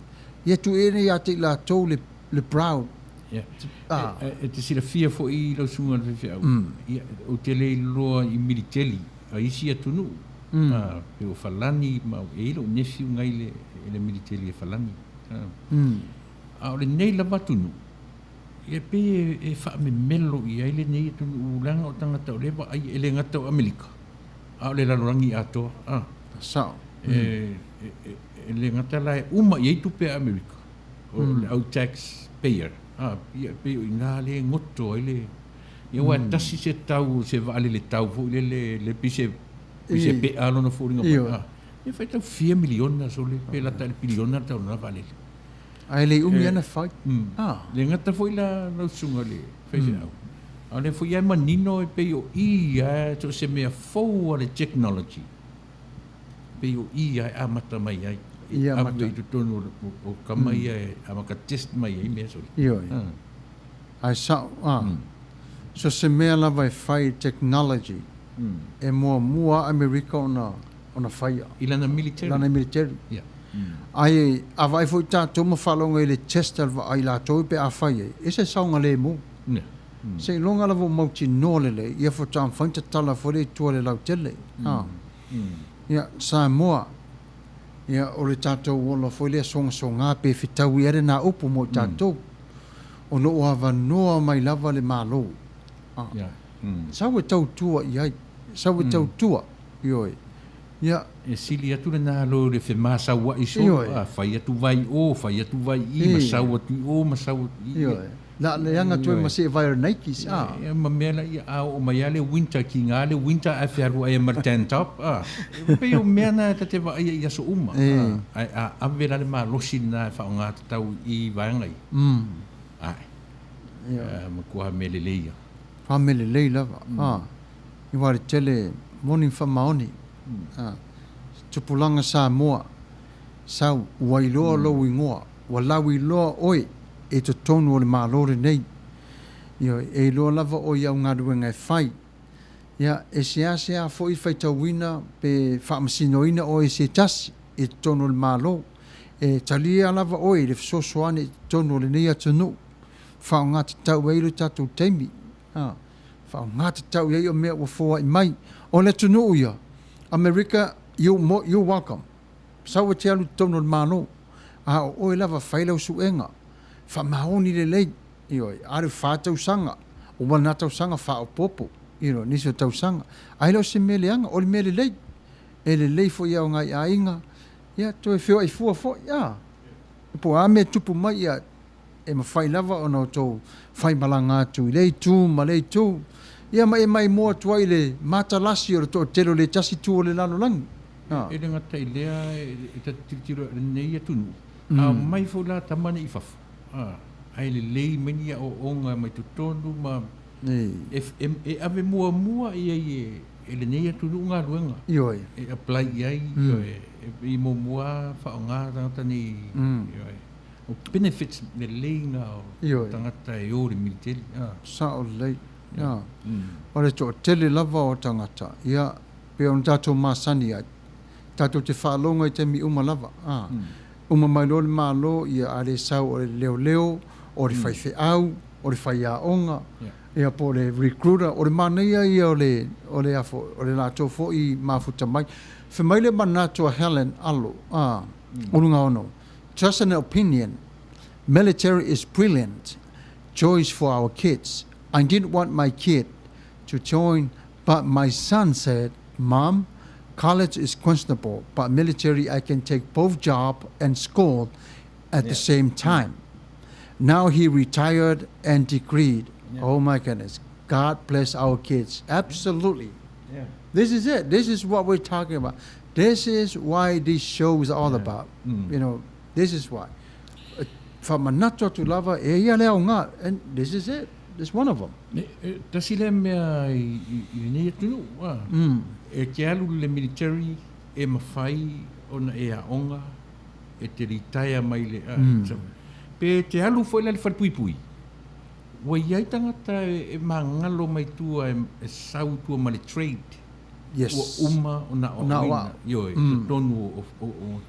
ia tuuina ia te i latou le, le proud. Yeah. A. E, e, e te silafia foi i lau susuga i le faifeau, ia, ou te le iloa i militeli a isi atunuu, a, pei o Falani ma e i ai lou nephew ngai le, i le militeli e Falani. A, a o lenei lava atunuu, ia pei e, e faamemelo i ai lenei atunuu leaga o tagata o lea e vaai e le gata o Amerika, a o le lalolagi atoa. A, Sao. e, e, e, e le gata la e uma i ai tupe a Amerika, o le au tax payer, a, ia pei o i ina lea e goto ai le, Ia aua e tasi se tau, se vaalele tau foi lele, le pei se, pei se pe'a lona foliga mai. Ioe. A, ia faitau fia miliona sole, pe lata i le piliona le tau o lena vaalele. Ae le i umi ana fai. Ah. Le gata foi la lau susuga i le faifeau, a o lea foi lava e manino e pei o i lava so o se mea fou a le technology, pei o i lava e amata mai ai, e ave i totonu o kama ia e amata test mai ai mea sole. Ioe. Ae sao, a, so se mea lava e fai i technology, e muamua a Amerika ona, ona faia. I lana military. Lana military. Yeah. Ae a vaai foi tatou ma faalogo i le test a le vaai latou pe a fai ai, e se saogalemu. Yeah. Seiloga lava ua mautinoa lelei, ia faatoa mafai ona tatala foi le itu a le lautele. A. Ia, Samoa, ia o le tatou ola foi lea sogasoga pe fetaui ai lena upu mo i tatou. O lo o avanoa mai lava le Malo. A. Sau e tautua i ai. Sau e tautua. Ioe. Ia. E sili atu lena lo le femasauaʻi solo, Ioe. a, fai atu vai i o, fai atu vai i i, ma sau atu i o, ma sau atu i i. Ioe. La leaga atu ai ma se vai o Nikes, a. Ia, ma mea la ia, a oo mai lava le winter, kiga le winter ae fealuai ai ma le tank top, a. E pei o mea na ta te vaaia i aso uma, a, ae a ave la le malosi lena e faaaoga tatau i vaega ia. Ae. Ioe. Matua mea lelei ia. Mea lelei lava, a. Aua le tele moni ma faamaoni, a. Tupulaga Samoa, sau, ua iloa lou igoa, ua lauiloa oe i totonu o le Malo lenei. Ioe, e iloa lava oe i au galuega e fai. Ia, e seasea foi faitauina pe faamasinoina oe e se tasi i totonu o le Malo. E talia lava oe i le fesoasoani i totonu o lenei atunuu, faaaoga tatau ai lo tatou taimi. A. Faaaoga tatau i ai o mea ua foai mai. O le atunuu ia, Amerika, you, you welcome. Sau e te alu i totonu o le Malo, a o oe lava fai lau suega. Faamaoni lelei, ioe, alu fa tausaga, ua na tausaga faaopoopo, you know, nisi o tausaga. Ae le o se mea leaga, o le mea lelei. E lelei foi i aoga i aiga, ia toe feoai fua foi, a. Po o a mea e tupu mai, ia, e mafai lava ona outou faimalaga atu i lea itu ma lea itu, ia ma e maimoa atu ai i le matalasi o le toatele o le tasi itu o le lalolagi. A. E le gata i lea, e ta te tilotilo i lenei atunuu, a omai foi la tama nei i fafo, a, ae lelei mai ni aoaoga mai totonu ma e ave muamua i ai e lenei atunuu galuega. Ioe. E apply i ai, ioe, e muamua faaaoga tagata nei, ioe. O benefits lelei na o tagata e o i le militeli. Sao lelei. Ia. O le toatele lava o tagata, ia, pei ona tatou masani ai, tatou te faalogo i taimi uma lava. Uma mai loa le Malo, ia, a le sau o le leoleo, o le faifeau, o le faiaoga, ia, po o le recruiter. O le manaia ia o le, o le, a foi, o le latou foi mafuta mai. Fai mai le manatu a Helen Alo, Ulugaono, Just an opinion, military is brilliant choice for our kids. I didn't want my kid to join, but my son said, Mom, college is questionable, but military I can take both job and school at the same time. Now he retired and degreed. Oh my goodness. God bless our kids. Absolutely. Yeah. This is it. This is what we're talking about. This is why this show is all about. You know, this is why. Faamanatu atu lava e ia le aoga, and this is it. This one of them. E, e, tasi lea mea i, i, i lenei atunuu, a. E te alu i le military e mafai ona e aoga, e te ritaea mai le, a, pe te alu foi la i le falepuipui, ua i ai tagata e, e magalo mai tua e, e sau i tua ma le trade. Yes. Ua uma ona aoaoina, ioe, i totonu o, o, o,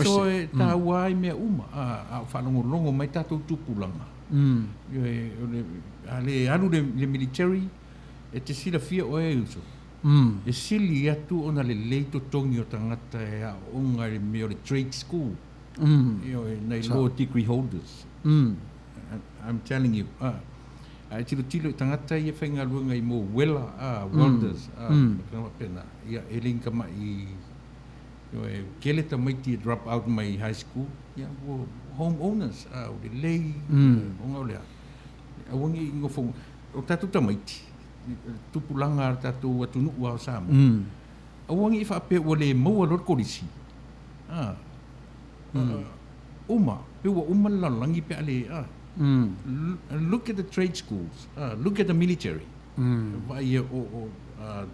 so e tāua ai mea uma, a, a o faalogologo mai tatou tupulaga, ioe, o le, a le alu le, le military, e te silafia oe e uso, e sili atu ona lelei totogi o tagata e aooga i le mea o le trade school, ioe, nai law degree holders. I'm telling you, a, A e tilotilo i tagata ia faigaluega i mo uela, a, welders, a, ma tulaga faapena, ia, e le ni tama'i, ioe, tele tamaiti e drop out mai high school, ia, ua home owners, a, ua lelei, ona o le a? Aua ne i nofo, o tatou tamaiti, tupulaga a le tatou atunuu lava o Samoa, aua ne i faapea ua le maua loa le kolisi, a, Uma, pe ua uma le lalolagi pe a le, a. Look at the trade schools, look at the military. Vaai ia o, o,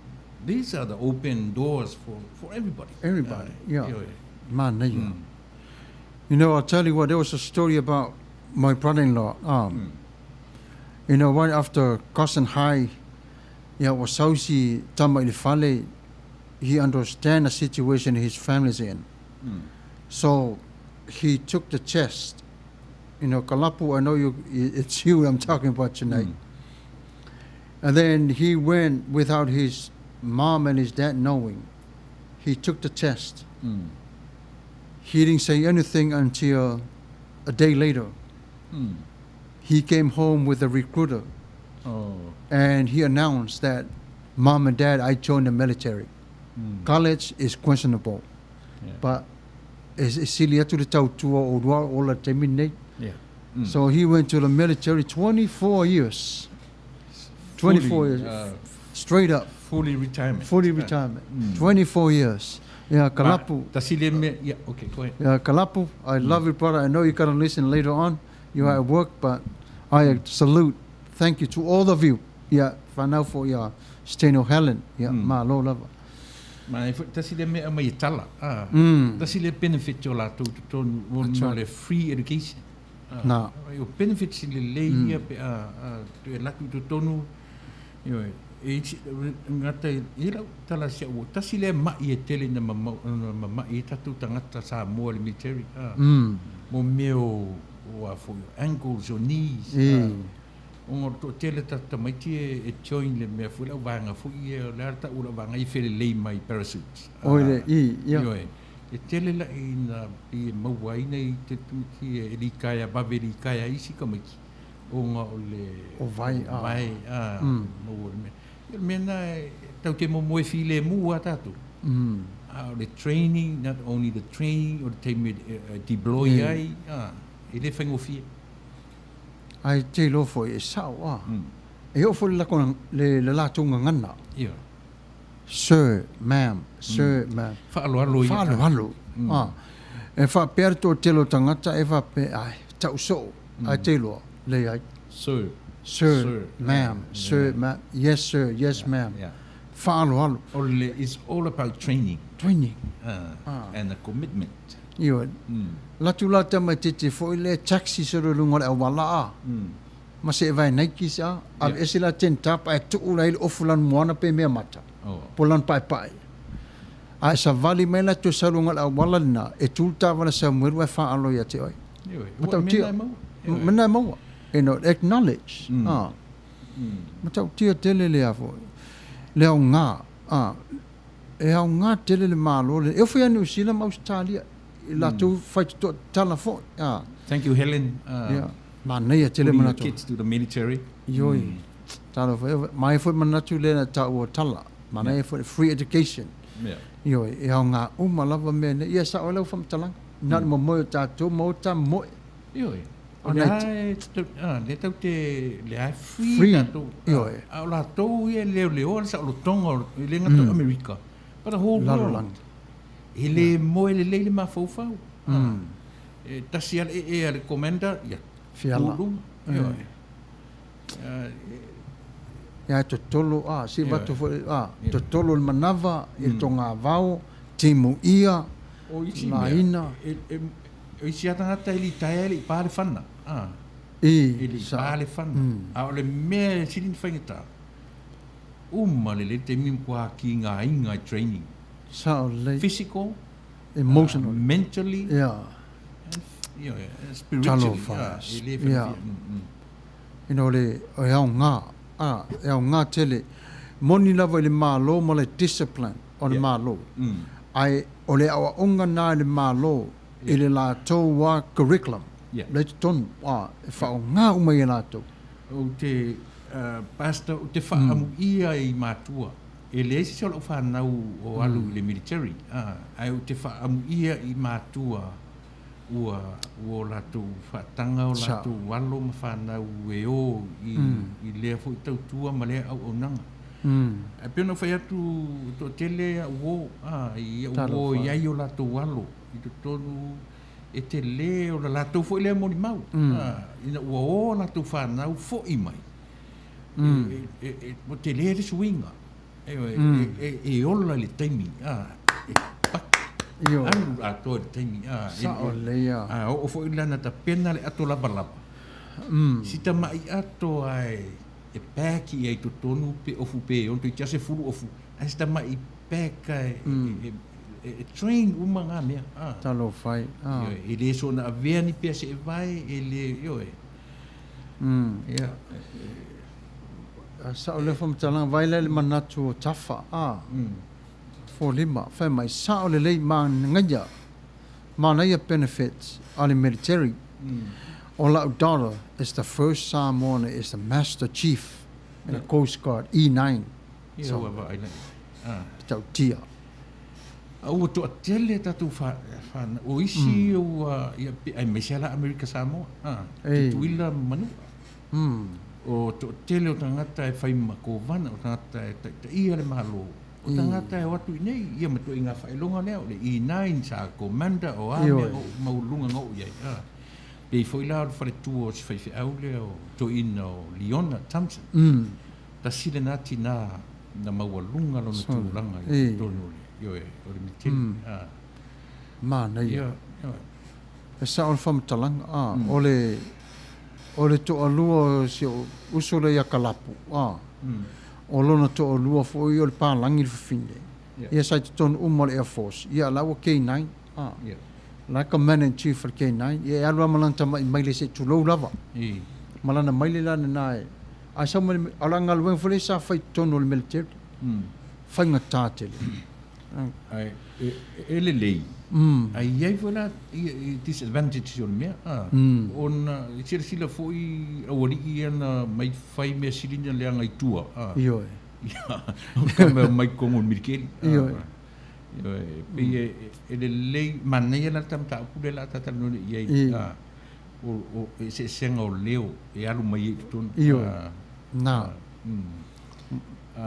these are the open doors for, for everybody. Everybody, yeah. Manaia. You know, I'll tell you what, there was a story about my brother-in-law. You know, right after Carson High, ia, ua sau si tama i le fale, he understand the situation his family's in. So he took the chest. You know, Kalapu, I know you, it's you I'm talking about tonight. And then he went without his mom and his dad knowing. He took the test. He didn't say anything until a day later. He came home with a recruiter. Oh. And he announced that, Mom and Dad, I joined the military. College is questionable. But e, e sili atu le tautua o oulua o ola i le taimi lenei. So he went to the military 24 years. 24 Fully, years. Straight up. Fully retirement. Fully retirement. 24 years. Yeah, Kalapu. Tasi le mea, yeah, okay, go ahead. Yeah, Kalapu, I love you, brother. I know you're going to listen later on. You are at work, but I salute. Thank you to all of you. Yeah, whanau for yeah, Steno Helen. Yeah, malo lava. Ma e foi tasi le mea aumai e tala, ā, tasi le benefit o latou i totonu o That's right. le free education. Ā, Na. o benefits lelei ia pe a, a toe alu atu i totonu, ioe, e isi, gata i i lau tala si au, tasi lea ma'i e tele ina mamau, ina mama'i ai tatou tagata Samoa i le military, ā, mo mea o, o a foi, o ankles, o knees, ā, Ona o le toatele o tatou tamaiti e join le mea foi le auvaega foi ia, o le a le taua o le auvaega ia e felelei mai parachutes. Oi le, i, ia. Ioe. E tele laʻi na pei e maua ai nai tamaiti e litaea, vave litaea ai isi tamaiti ona o le O vae, a. Vae, a, maua le mea. Ia o le mea lena e tatou te momoe filemu lava tatou. A o le training, not only the training, o le taimi e deploy ai, a, e le faigofie. Ae te iloa foi e sao a. E oo foi le lako, le, le latou gagana. Ioe. Sir, ma'am, sir, ma'am. Faaaloalo ia. Faaaloalo. A. E faapea le toatele o tagata e faapea, ai, tau soo, ae te iloa, leai. Sir. Sir, ma'am, sir, ma'am, yes sir, yes ma'am. Faaaloalo. O le, it's all about training. Training. And a commitment. Ioe. Latu la tamaititi foi le taxi solo i luga o le auala a. Ma se vae Nikes a. Ave ese la ten tap ae tuu la i le ofu lanu moana pe mea mata. Po lanu paepae. A e savali mai la toe sau luga o le auala lena, e tu le taavale Samuelu ae faalo ia te oe. Matautia. Mea na e maua. You know, acknowledge. A. Matautia tele lea foi. Le aoga. A. E aoga tele le Malo lenei. E oo foi ia Niu Sila ma Ausetalia i latou faitotoa tatala foi. A. Thank you Helen. Ia, manaia tele Putting your manatu. kids to the military. Ioi. Talofa e. Mai foi manatu lea na taua o tala. Manaia foi le free education. Yeah. Ioi, e aoga uma lava mea nei. Ia sao ai lau faamatalaga. Na o le momoe o tatou ma o ta moe. Ioe. O lea e lea tatou te, lea e free Free. tatou. Ioe. A o latou ia e leoleo le saolotoga, e le gata o Amerika, but the whole world. Lalolagi. E le moe lelei le mafaufau. E tasi lava le ee a le commander, ia Fiala. tu i luga. Ioe. Ia e totolo, a, si avatu foi, a, totolo le manava i le togavao, timuia, O isi mea, laina. o isi lava tagata e litaea e le i pa le fana, a, I, e le i sa, pa le fana. A o le mea e sili ona faigata, uma lelei le taimi matua kigaina i training. Sao lelei. Physical, Emotional. mentally, Ia. ioe, spiritually, Talofa. a, e le faigofie. Ina o le e aoga, a, e aoga tele. Moni lava i le Malo ma le discipline o le Malo. Ae o le aoaoga na e le Malo i le latou a curriculum, la i totonu, a, e faaaoga uma i e latou. Ou te, Pastor, ou te faaamuia i matua. E leai se isi o lau fanau o alu i le military, a, ae ou te faaamuia i matua ua ua o latou faataga o latou alo ma fanau e o i i lea foi tautua ma lea auaunaga. Ae pei ona ou fai atu, e toatele au uo, a, i au uo e i ai o latou alo i totonu, e tele o le latou foi lea molimau, a, ina ua o a latou fanau foi mai, e, e, e, ua tele le suiga. Ioe, e ola i le taimi, a, e paki, alu atoa i le taimi, a, Sao lelei a. A oo foi la na tapena le ato lavalava, si tamaʻi ato ae e pack i ai totonu pe ofu pe ono toeitiiti lava sefulu ofu, ae si tamaʻi pack ae e train uma na mea, a. Talofa e, a. Ioe, e le soona avea ni pea seevae, e le, ioe. Ia. Sao lea faamatalaga, vaai la i le manatu o Tafa, a, Foliga, fai mai, sao lelei manaia, manaia benefits a le military. O lau daughter is the first Samoan is the Master Chief in the Coast Guard, E9. Ia So, ua vaai lai. A. Tautia. A ua toatele tatou fanau, o isi ua, ia, aemaise lava la Amerika Samoa, a, Tutuila ma Manua. O toatele o tagata e fai ma kovana, o tagata e taitaia le Malo, o tagata e o atu i nei, ia ma ituaiga faailoga lea, o le E9, sa commander, o a mea o maualuluga na oo i ai. A, pei foi la o le faletua o si faifeau lea o toeaina o Leona Thompson, tasi lena tina na maualuga lona tulaga i totonu o le, ioe, o le militeli. A. Manaia. Ia, ioe. E sao le faamatalaga, a, o le, o le toalua o si ou uso lea ia Kalapu, a, o lona toalua foi o le palagi le fafine. Ia sa i totonu uma o le Air Force. Ia, la ua K9, a, la e Commander in Chief o le K9. Ia e alu lava ma lana tamai maile se i tulou lava. Ma lana maile la lena e. Ae sau mai le, o la galuega foi lea sa fai i totonu o le military. Faigata tele. Ae e lelei, ae i ai foi la disadvantages o le mea, ona e silasila foi aualii ia na mai fai mea sili ona leaga i tua, Ioe. Ia, o ka mea omai i totonu o le militeri. Ioe. Ioe, e pei e lelei, manaia la le mataupu lea o le a ta talanoa nei i ai, o eseesega o leo e alu mai ai i totonu. Ioe. Na.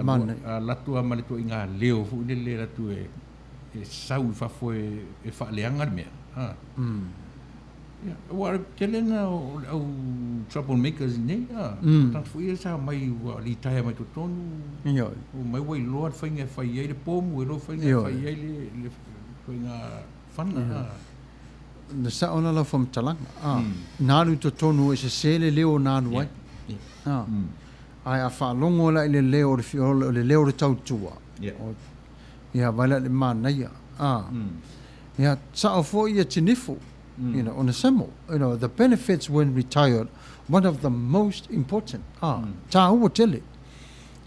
Manaia. A alu atu lava ma le ituaiga leo foi lele e alu atu e sau i fafo e faaleaga le mea. Ia, aua o le tele lena o le au trouble makers nei, o tagata foi ia sa omai ua litaea mai totonu, Ioe. Omai ua iloa le faiga e fai ai le pomu, iloa le faiga e fai ai le ituaiga fana. Na sao la lau faamatalaga, na alu i totonu e sese le leo na alu ai. Ae a faalogo la i le leo o le leo o le tautua, ia vaai la i le manaia. Ia sao foi ia Tinifu, you know, Onesemo, you know, the benefits when retired, one of the most important. Taua tele.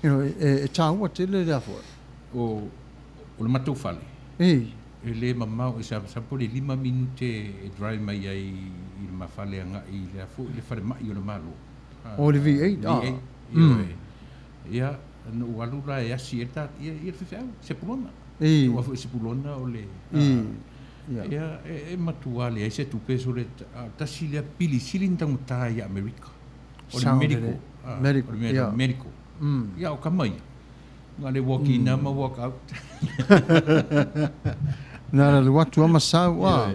You know, e taua tele lea foi. O le matou fale. E. E le mamao, e masalo po o le 5 minute e drive mai ai i le ma fale agai i le a foi le falemai o le Malo. O le V8, ah. V8, ioe. Ia, na ou alu la e asi ai le ta, ia, ia le faifeau, Sepulona. I. Aua foi o Sepulona o le, I. Ia. Ia, e matua leai se tupe sole, tasi lea pili sili ona taugata ia Amerika. O le medical. Medical, O le mea medical. Ia, o tama ia. Na le walk in ma walk out. Na le alu atu lava ma sau a.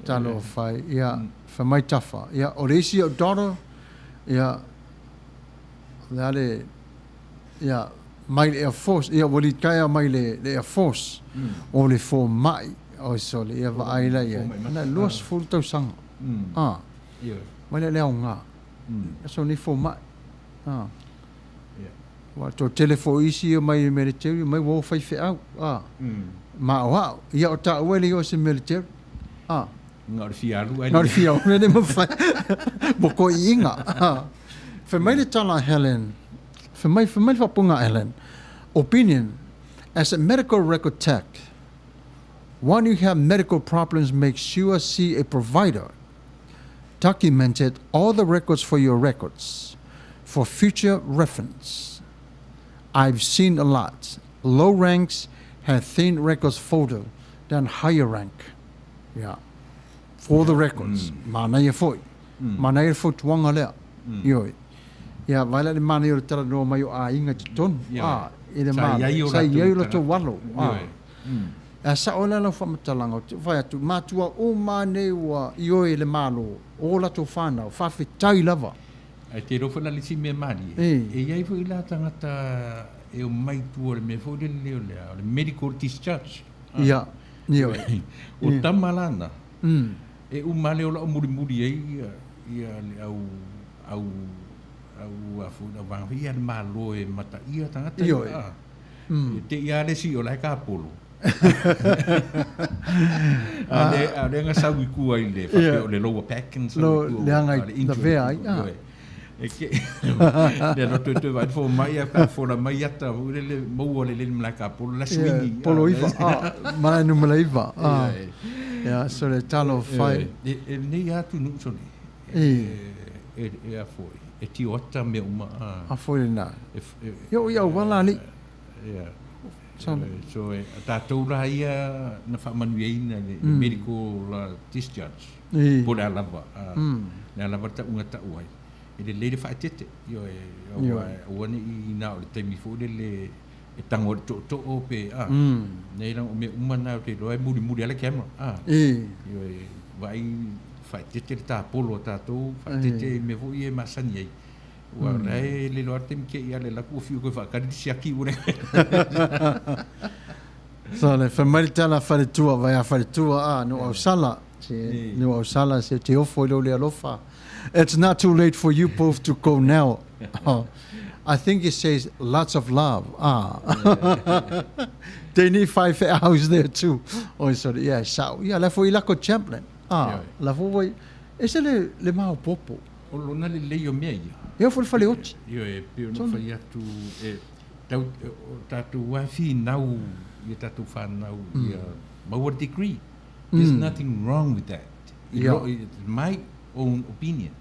Talofa e. Ia, fai mai tafa. Ia, o le isi ou daughter, ia, o le a le, ia, mai le Air Force, ia, ua litaea mai le, le Air Force, o le fomai, oi sole, ia vaai la i ai. Na 20 tausaga. A. Mai lea le aoga. Aso nei fomai. A. Ua toatele foi isi ia mai military mai ua o faifeau a ma o au ia o taua e le o se military a Na o le fia alu ai na o le fia alu le mafai mo koiiga a fai mai le tala a Helen fai mai fai mai le faapuga a Helen opinion as a medical record tech when you have medical problems make sure see a provider documented all the records for your records for future reference. I've seen a lot. Low ranks have thin records folder than higher rank. Yeah. For the records. Manaia foi. Manaia le fautuaga lea. Ioe. Ia, vaai la i le manaia o le talanoa mai o aiga i totonu. Ioe. I le Sa i ai o Sa i ai o latou latou alo. Ioe. A sao la lau faamatalaga, ou te fai atu, matua uma nei ua ioe i le Malo, o latou whanau, faafetai lava. Ae te iloa foi la le isi mea malie, e i ai foi la tagata e omai i tua o le mea foi lele o le a, o le medical discharge. Ia, ioe. O tama la na, e uma lava le ola o mulimuli ai ia, ia le au, au, au a foi, au vaega foi ia a le Malo e mataia tagata ia. Ioe. E te i a le isi o la e kapolo. A le, a le na sau i tua i le faapea o le lower back na sau i tua. Leaga i lavea ai. E ke, le no toe toe vai fo mai a ka fola mai ata foi lele maua le lele malae kapolo la swingi. Polo iva, malae numera iva. Ia, so le talo fai. E nei atunuu sole. E, e a foi, e tio ata mea uma. A foi lena. Ia o i auala alii. Ia. So e tatou la ia na faamanuiaina i le medical discharge. Po o le a lava. Le a lava le tauga tau ai. E lelei le faaeteete. Ioe, aua aua ne i na o le taimi foi lele e tago ai le tootoo pe a. Nei leaga o mea uma na ou te iloa e mulimuli lava le camera. Ioe, vaai faaeteete le tapolo a tatou, faaeteete i mea foi ia e masani ai. Ua o la e le iloa taimi te i a le alu atu ua fiu e toe faatali le siaki ua le So le fai mai le tala a Faletua, vai a Faletua a, no Ausala, se no Ausala se te ofo i lou le alofa. It's not too late for you both to go now. I think it says lots of love. Ah. They need 5 hours there too. Oi sorry, yeah, sao. Yeah, la foi la ko chaplain. Ah, la foi ese le, le maopopo. O lona lelei o mea ia. E oo foi i le faleoti. Ioe, e pei ona ou fai atu, e tau, o tatou lava e finau i a tatou fanau ia maua le degree. There's nothing wrong with that. I lo, it's my own opinion.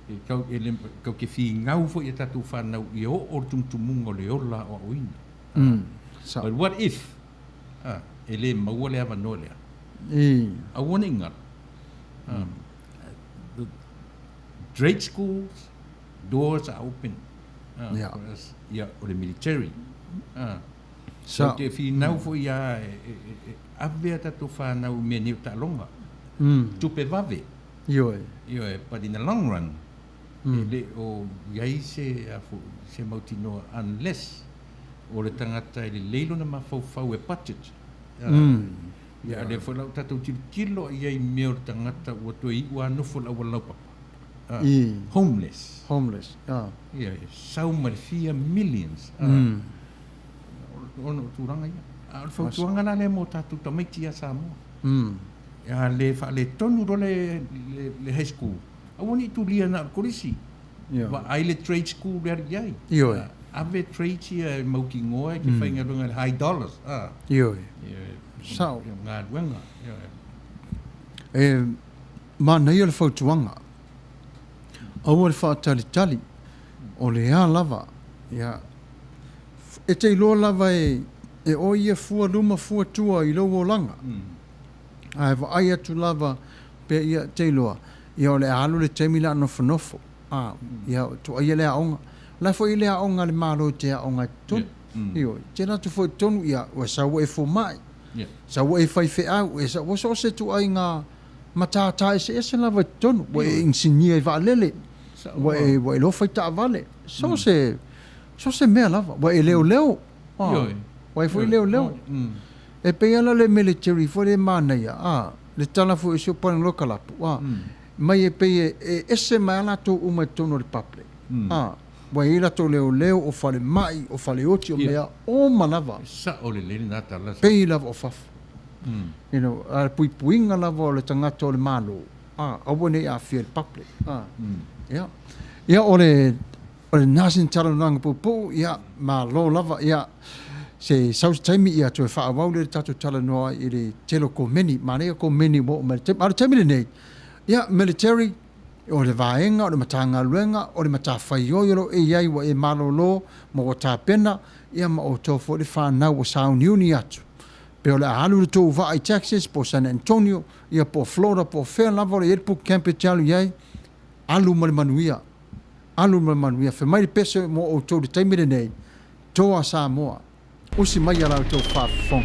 E kau, e le, kau te finau foi i a tatou fanau ia oo le tumutumuga o le ola aoaoina. But what if, e le maua le avanoa lea? Aua ne i galo. The trade schools, doors are open. For us, ia, o le military. Sa. Ou te finau foi ia e ave a tatou fanau i mea nei o taaloga. Tupe vave. Ioe. Ioe, but in the long run, e le o i ai se, a foi, se mautinoa unless o le tagata e lelei lona mafaufau e budget. Ia, a lea foi la ua tatou tilotilo i ai i mea o le tagata ua toe iu lava nofo i le auala laupapa. Homeless. Homeless, ah. Ia, e sau ma le fia millions. Ona o tulaga ia. A o le fautuaga la lea mo tatou tamaiti ia Samoa. A le faaletonu loa le, le, le high school, aua ne i tulia na o le kolisi. Vaai le trade school e alu i ai. Ioe. Ave trades ia e mautinoa e te faigaluega i le high dollars. Ioe. Sao. Galuega. Ioe. E manaia le fautuaga. Aua le faatalitali, o le a lava, ia, e te iloa lava e, e oe ia fua luma fua tua i lou olaga. Ae vaai atu lava pea ia te iloa, ia o le a alu le taimi le a nofonofo, a, ia tuaia le aoga. O la foi le aoga a le Malo i te aoga i totonu. Ioe, te alu atu foi i totonu, ia, ua sau ua e fomai, sau ua e faifeau, e sau, ua so o se ituaiga matata eseese lava i totonu, ua e inisinia i vaalele, ua e, ua e iloa fai taavale, so o se, so o se mea lava, ua e leoleo, ua e foi leoleo. E pei lava la le military foi lea e manaia, a, le tala foi o si ou Palemalo Kalapu, a, mai e pei e, e ese mai lava latou uma i totonu o le public, a, ua i ai latou leoleo, o falemai, o faleoti, o mea uma lava. E sao lelei lena tala. Pei lava o fafo. You know, a le puipuiga lava o le tagata o le Malo, a, aua ne i aafia i le public, a. Ia, ia o le, o lena sina talanoaga puupuu, ia, malo lava, ia, se sau se taimi ia toe faaauau lea le tatou talanoa ai i le tele o komeni, manaia komeni ua oo mai i le taimi, a o le taimi lenei, ia, military, o le vaega, o le Matagaluega, o le matafaioi o lo o e i ai ua e malolo ma ua tapena, ia ma outou foi le fanau ua sauniuni atu. Pe o le a alu le tou vaa i Texas po o San Antonio, ia po o Florida po o fea lava o le i ai le boot camp e te alu i ai, alu ma le manuia. Alu ma le manuia. Fai mai le pese mo outou i le taimi lenei, Toa Samoa. Usi mai a la outou faafofoga.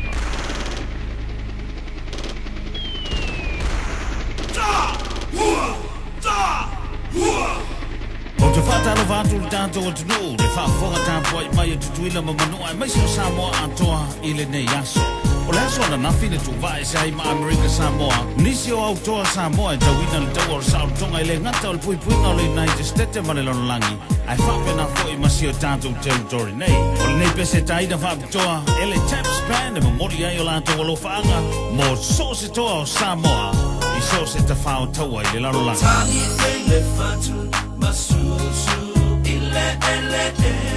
Ou te faatalofa atu i le tatou atunuu, le faafofoga tapuai mai a Tutuila ma Manua aemaise o Samoa atoa i lenei aso. O le aso ananafi na tuuvaa ese ai ma Amerika Samoa, nisi o au toa Samoa e tauina le taua o le saolotoga e le gata o le puipuiga o le United Stete ma le lalolagi, ae faapena foi ma si o tatou territory nei. O lenei pese taina faapitoa e le Taps Band e momoli ai o latou alofaaga mo so o se toa o Samoa i so o se tafao taua i le lalolagi. Tagi nei le fatu masusu i le eleele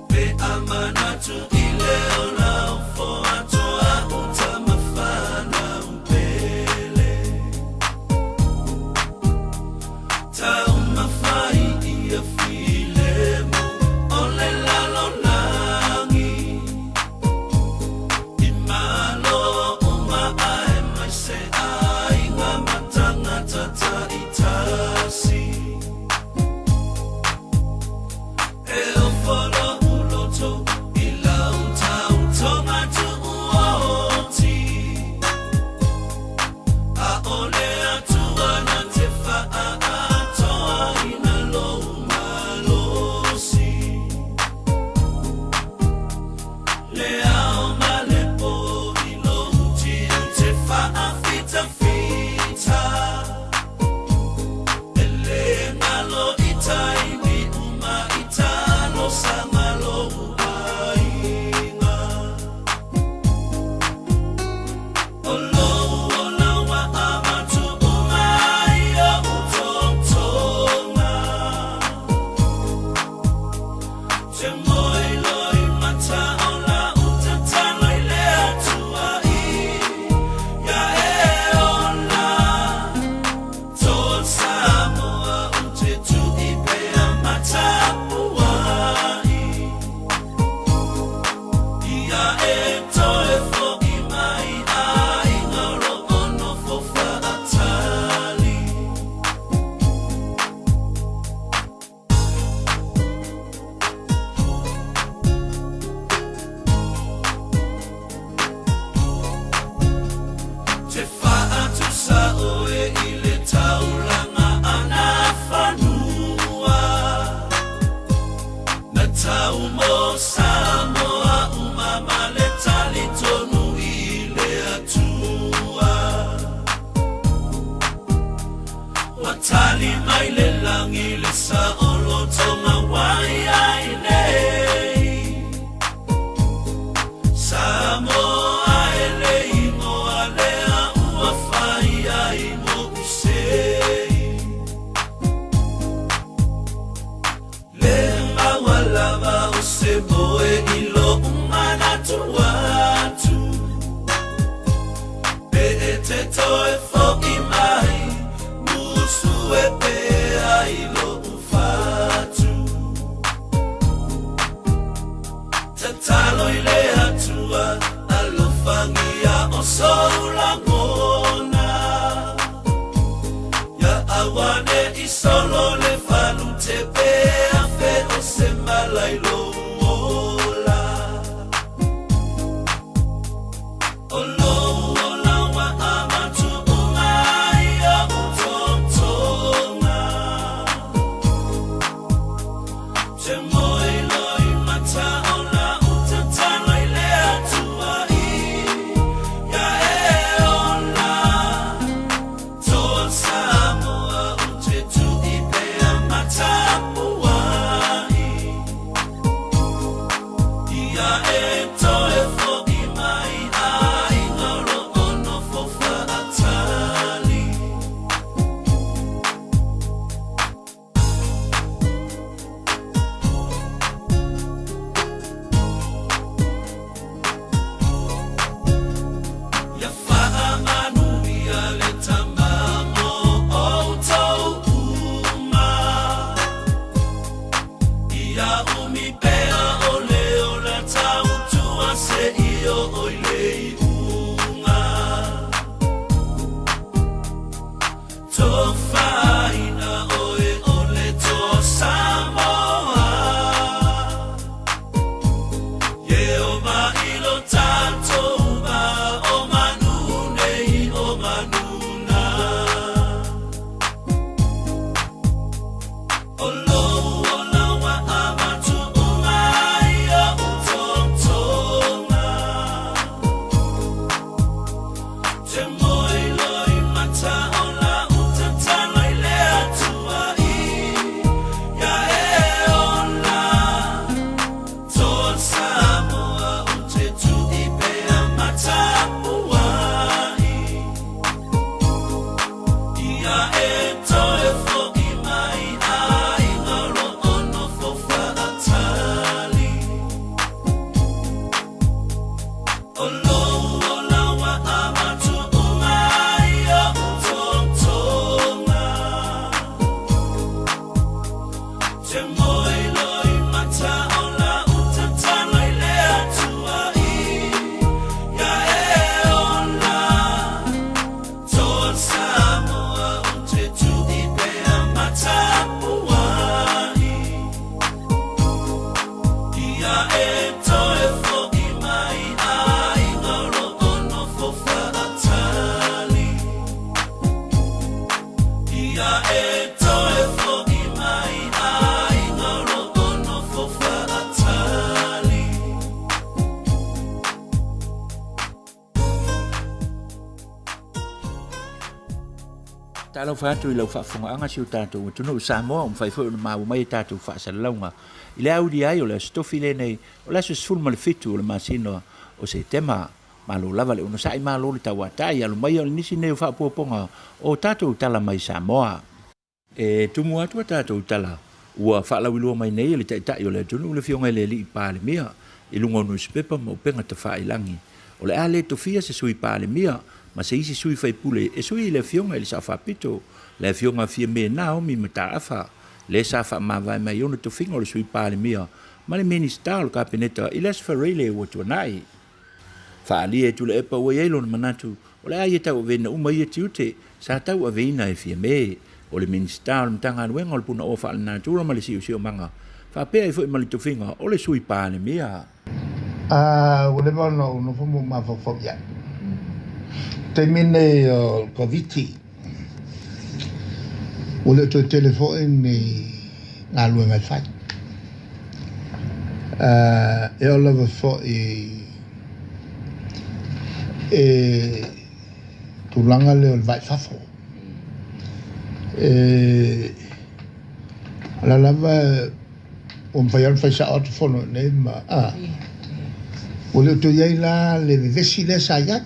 Pe a manatu i le ola ofo atoa uta ma whanau pele Taumafai ia filemu o le lalolagi I Malo uma aemaise aiga ma tagata. Ua tali mai le lagi le saolotoga ua i ai nei. Samoa e le igoa lea ua fai ai mou sei. Le maua lava o se moe i lou manatu atu. Pe e te toe fo'i mai, musu e pea i lou fatu. Tatalo i le Atua, alofagia o sou lagona. Ia auane'i solo le falute pe afe o se mala i lou ola. O lou ola ua avatu uma i o'u totoga. Te moe loa i mata o la'u tatalo i le Atua i ia e ola. Toa Samoa ou te tui pea ma tapuai. Ia e toe fo'i mai aiga o lo o nofo fa'atali. Ia fa'amanuia le Tama mo outou uma. Ia umi pea o le ola tautua seia oo i le iuga. Tofaina oe o le Toa Samoa. Ye oma i lo tatou va o manu nei o manu na. O lou ola ua avatu uma i o'u totoga. Te moe loa i mata o la'u tatalo i le Atua i ia e ola. Toa Samoa ou te tui pea ma tapuai. Ia e toe fo'i mai aiga o lo o nofo fa'atali. O lou ola ua avatu uma i o'u totoga. Te moe loa i mata o la'u tatalo i le Atua i ia e ola. Toa Samoa ou te tui pea ma tapuai. Ia e toe fo'i mai aiga o lo o nofo fa'atali. Ia e toe fo'i mai aiga o lo o nofo fa'atali. Talofa atu i lau faafofogaaga si o tatou atunuu Samoa, ua mafai foi ona maua mai a tatou faasalalauga i le aoauli ai o le Aso Tofi lenei o le aso 17 o le masina o Setema. Malo lava le onosai, malo le tauatai, alo maia o le nisi nei o faapuapuaga o tatou tala mai Samoa. E tumu atu a tatou tala ua faalauiloa mai nei e le Taitai o le atunuu le Afioga i le Alii Palemia i luga o nusipepa ma upega tafailagi. O le a le tofia se Sui Palemia ma se isi sui faipule e sui i le Afioga i le Sao Faapito, le Afioga Fiame Naomi Mataafa, le sa faamavae mai i ona tofiga o le Sui Palemia ma le Minisita o le Kapeneta i le Aso Faraile ua tuanai. Faaalia e Tuilaepa ua i ai lona manatu o le a ia tauaveina uma ia tiute sa tauaveina e Fiame, o le Minisita o le Matagaluega o le Punaoa Faalenatura ma le Siosiomaga, faapea ai foi ma le tofiga o le Sui Palemia. A ua leva ona ou nofo ma ou mafaufau i ai. Taimi nei o le Koviti, ua le o toe tele foi ni galuega e fai. E oo lava foi i tulaga lea o le va i fafo. E o la lava ua mafai lava ona fai sao atu fono i inei ma a ua le o toe i ai la le vevesi lea sa i ai.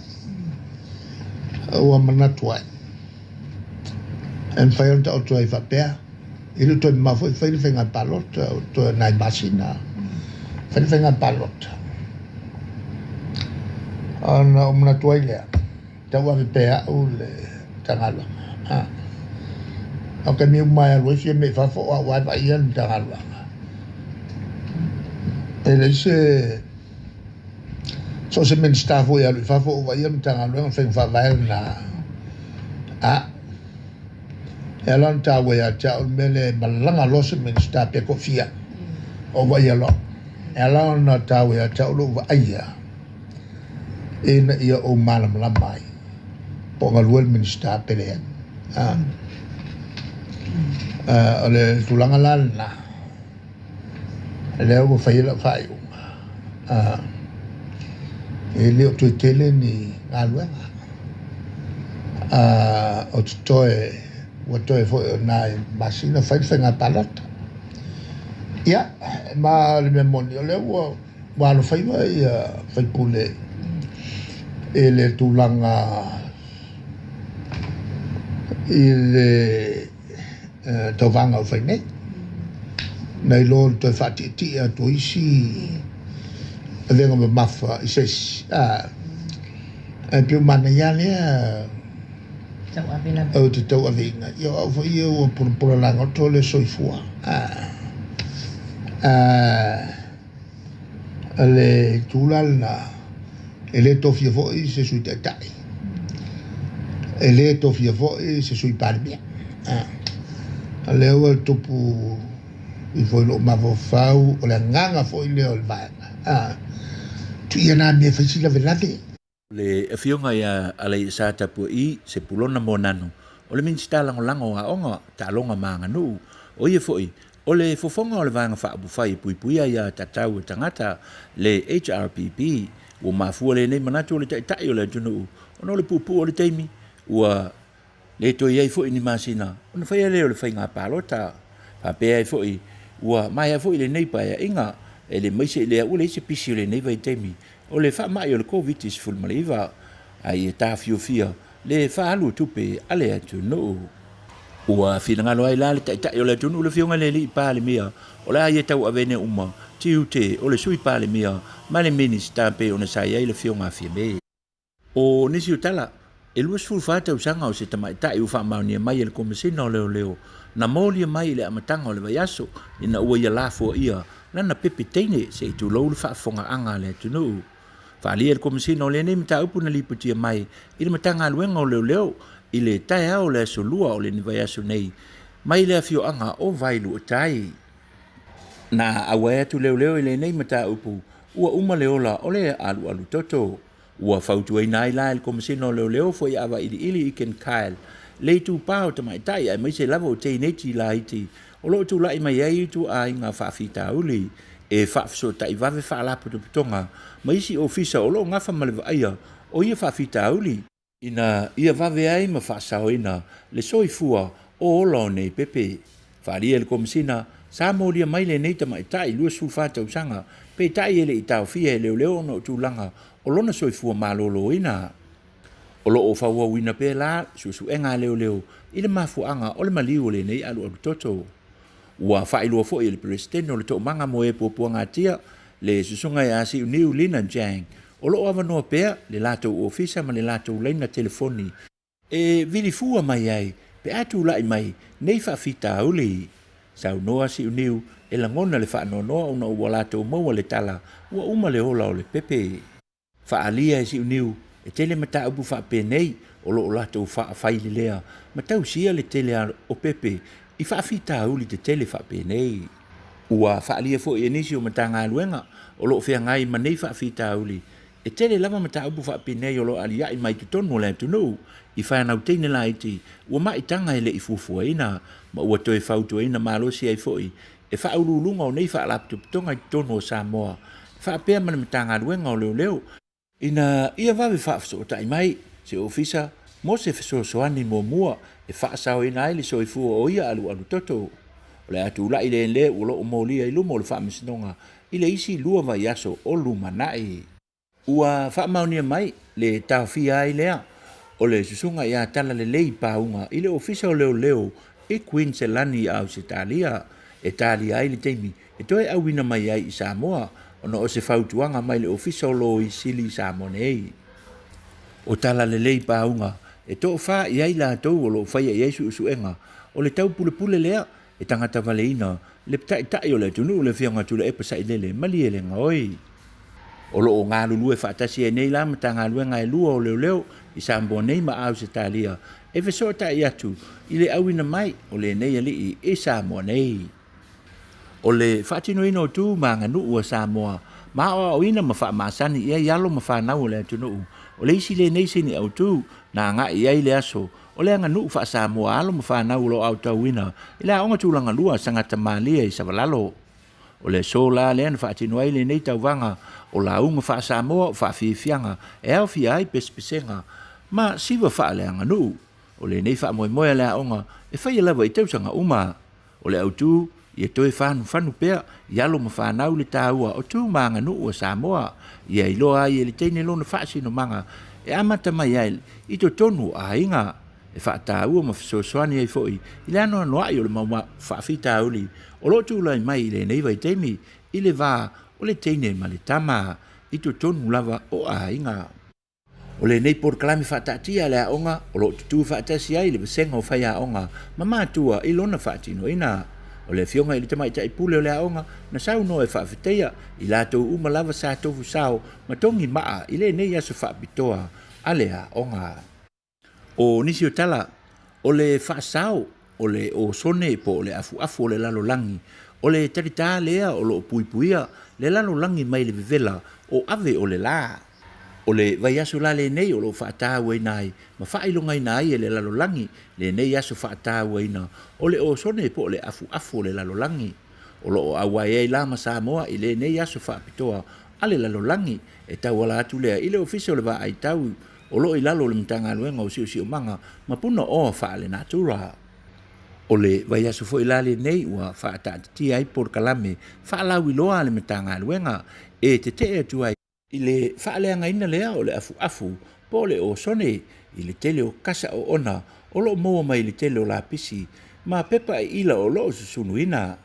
Ua manatu ai e mafai ona taoto ai faapea. E le o toe mamao foi fai le faiga palota, o toe nai masina fai le faiga palota. Ona ou manatu ai lea, tauave pea au le Matagaluega. A o taimi uma e alu ai fia mea i fafo o au lava e vaaia le Matagaluega. E leai se so o se Minisita foi e alu i fafo o vaaia le Matagaluega, o le faiga faavae lena. A e ala ona taua ia te au le mea lea e malaga loa se Minisita pe toafia o vaaia loa. E ala ona taua ia te au lou vaaia ina ia ou malamalama ai po o galue le Minisita pe leai. A, o le tulaga la lena, lea ua fai ai lau faaiuga. A, e le o toe tele ni galuega. A, o totoe, ua toe foi o nai masina fai le faiga palota. Ia, ma o le mea moni, o lea ua Ua alofaiva ia faipule i le tulaga i le tauvaga o fai nei, nai lo le toe faatietie atu o isi avega mamafa i se isi, ae pei ua manaia lava lea o te tauaveina. Ia o au foi ia ua pulapula lagoto le soifua. O le itu la lena, e le tofia foi se Sui Taitai, e le tofia foi se Sui Palemia. O lea ua tupu ifo i lou mafaufau, o le agaga foi lea o le vaega, tuia na mea e fai si lavelave. Le Afioga ia Alaiasa Tapua'i Sepulona Moananu, o le Minisita Lagolago o Aoga, Taaloga ma Aganuu, o ia foi o le fofoga o le Vaega Faaupufai e Puipuia Aia Tatau a Tagata, le HRPP. Ua mafua lenei manatu o le Taitai o le atunuu ona o le puupuu o le taimi ua le toe i ai foi ni masina ona faia lea o le faiga palota. Faapea ai foi, ua maea foi lenei paeaiga, e le maise i lea ua leai se pisi o lenei vaitaimi o le faamai o le Koviti-19, a ia taofiofia le faaalu o tupe a le atunuu. Ua finagalo ai la le Taitai o le atunuu le Afioga i le Alii Palemia, o le a ia tauaveina uma tiute o le Sui Palemia ma le Minisita pei ona sa i ai le Afioga a Fiame. O nisi o tala, e 24 tausaga o se tamaitai ua faamaonia mai e le Komesina o Leoleo na molia mai i le amataga o le vaiaso ina ua ia lafoaia lana pepe teine se i tulou le faafofogaaga a le atunuu. Faaalia e le Komesina o lenei mataupu na lipotia mai i le Matagaluega o Leoleo i le taeao o le aso Lua o lenei vaiaso nei mai le afioaga o Vailuutai. Na auai atu leoleo i lenei mataupu ua uma le ola o le alualu toto. Ua fautuaina ai la e le Komesina o Leoleo foi a vailiili i Ken Kyle le itupa o tamaitai aemaise lava o teineiti laiti o lo o tulai mai ai ituaiga faafitauli e faafesootai vave faalapotopotoga ma isi ofisa o lo o gafa ma le vaaia o ia faafitauli ina ia vave ai ma faasaoina le soifua o ola o nei pepe. Faaalia e le Komesina, sa molia mai lenei tamaitai 24 tausaga, peitai e le i taofia e leoleo ona o tulaga o lona soifua maloloina. O lo o fauauina pea la suesuega a leoleo i le mafuaaga o le maliu o lenei alualu toto. Ua faailoa foi e le Peresetene o le Toomaga mo e Puapuagatia, le Susuga ia Siuniu Lina Jang, o lo o avanoa pea le latou ofisa ma le latou laina telefoni e vili fua mai ai pe a tulai mai nei faafitauli. Saunoa Siuniu e lagona le faanoanoa ona ua latou maua le tala ua uma le ola o le pepe. Faaalia e Siuniu e tele mataupu faapenei o lo o latou faafailelea ma tausia le tele o pepe i faafitauli tetele faapenei. Ua faaalia foi e nisi o Matagaluega o lo o feagai ma nei faafitauli e tele lava mataupu faapenei o lo o aliae mai totonu o le atunuu i fanau teine laiti ua maitaga e le i fuafuaina ma ua toe fautuaina malosi ai foi e faauluuluga o nei faalapotopotoga i totonu o Samoa faapea ma le Matagaluega o Leoleo ina ia vave faafesootai mai se ofisa mo se fesoasoani muamua e faasaoina ai le soifua o ia alualu toto. O le a tulai le lē o lo o molia i luma o le Faamasinoga i le isi 2 vaiaso o lumanai. Ua faamaonia mai le taofia ai lea o le susuga ia Talalelei Pauga i le Ofisa o Leoleo i Kuiniselani i Ausetalia e talia ai le taimi e toe auina mai ai i Samoa ona o se fautuaga mai le Ofisa o Loia Sili i Samoa nei. O Talalelei Pauga e toafa i ai latou o lo o faia i ai suesuega o le taupulepule lea e tagatavaleina le taitai o le atunuu le Afioga Tuilaepa Sailele Malielegaoi. O lo o galulue faatasi ai nei la Matagaluega e 2 o Leoleo i Samoa nei ma Ausetalia e fesootai atu i le auina mai o lenei alii i Samoa nei. O le faatinoina o tu ma aganuu a Samoa ma aoaoina ma faamasani i ai alo ma fanau o le atunuu o le isi lenei sini autu na agai i ai le aso o le aganuu faa-Samoa alo ma fanau o lo o aotauina i le aoga tulaga lua a Sagata Malie i Savalalo. O le aso la lea na faatino ai lenei tauvaga o lauga faa-Samoa o faafiafiaga e aofia ai pesepesega ma siva faaleaganuu. O lenei faamoemoe a le aoga e faia lava i tausaga uma. O le autu ia toe fanufanu pea i alo ma fanau le taua o tu ma aganuu a Samoa, ia iloa ai e le teine lona faasinomaga e amata mai ai i totonu o aiga, e faataua ma fesoasoani ai foi i le anoanoai o le mau faafitauli o lo o tulai mai i lenei vaitaimi i le va o le teine ma le tama i totonu lava o aiga. O lenei polokalame faataatia a le aoga o lo o tutū faatasi ai le vasega o faiaoga ma matua i lona faatinoina. O le afioga i le tamaitai pule o le aoga na saunoa e faafetaia i latou uma lava sa tofu sao ma togi maa i lenei aso faapitoa a le aoga. O nisi o tala, o le faasao, o le osone po o le afuafu o le lalolagi, o le talitā lea o lo o puipuia le lalolagi mai le vevela o ave o le lā. O le vaiaso la lenei o lo o faatauaina ai ma faailogaina ai e le lalolagi lenei aso faatauaina o le osone po o le afuafu o le lalolagi. O lo o auai ai la ma Samoa i lenei aso faapitoa a le lalolagi e tauala atu lea i le Ofisa o le Vaai Tau o lo o i lalo o le Matagaluega o Siosiomaga ma Punaoa Faalenatura. O le vaiaso foi la lenei ua faataatitia ai polokalame faalauiloa a le Matagaluega e tetee atu ai i le faaleagaina lea o le afuafu po o le osone i le tele o kasa oona o lo o maua mai i le tele o lapisi ma pepa iila o lo o susunuina.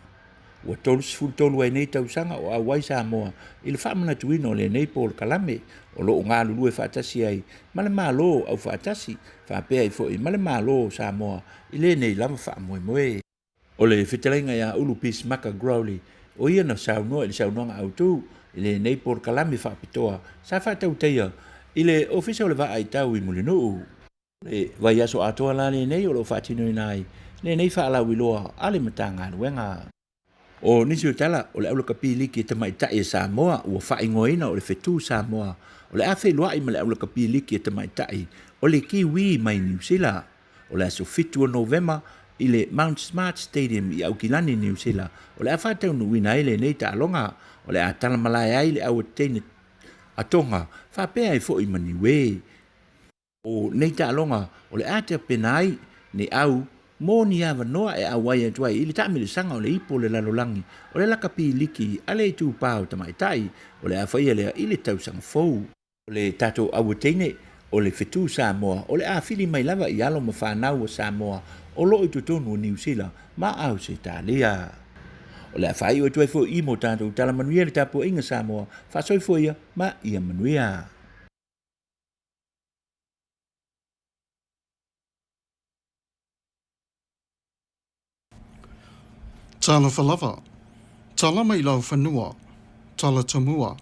Ua 33 ai nei tausaga o auai Samoa i le faamanatuina o lenei polokalame o lo o galulue faatasi ai ma le Malo Aufaatasi faapea ai foi ma le Malo o Samoa i lenei lava faamoemoe. O le fetalaiga ia Ulu Peace Maka Growley, o ia na saunoa i le saunoaga autu i lenei polokalame faapitoa sa faatautaia i le Ofisa o le Vaai Tau i Mulinuu. O le vaiaso atoa la lenei o lo o faatinoina ai lenei faalauiloa a le Matagaluega. O nisi o tala, o le aulakapi liki e tamaitai e Samoa ua faaigoaina o le Fetu Samoa, o le a feiloai ma le aulakapi liki e tamaitai o le Kiwi mai Niu Sila. O le aso 7 o Novema i le Mount Smart Stadium i Aukilani, Niu Sila, o le a faataunuuina ai lenei taaloga. O le a talamalae ai le auateine a Tonga faapea ai foi ma Niue. O nei taaloga o le a tapena ai nei au mo ni avanoa e auai atu ai i le taamilosaga o le ipu o le lalolagi o le lakapi liki a le itupa o tamaitai o le a faia lea i le tausaga fou. O le tatou auateine o le fetu Samoa o le a fili mai lava i alo ma fanau a Samoa o lo o i totonu o Niu Sila ma Ausetalia. O le a faaiu atu ai foi i mo tatou tala manuia le tapuaiga Samoa, faasoifua ia ma ia manuia. Talofa lava. Tala mai lau fanua. Tala tomua.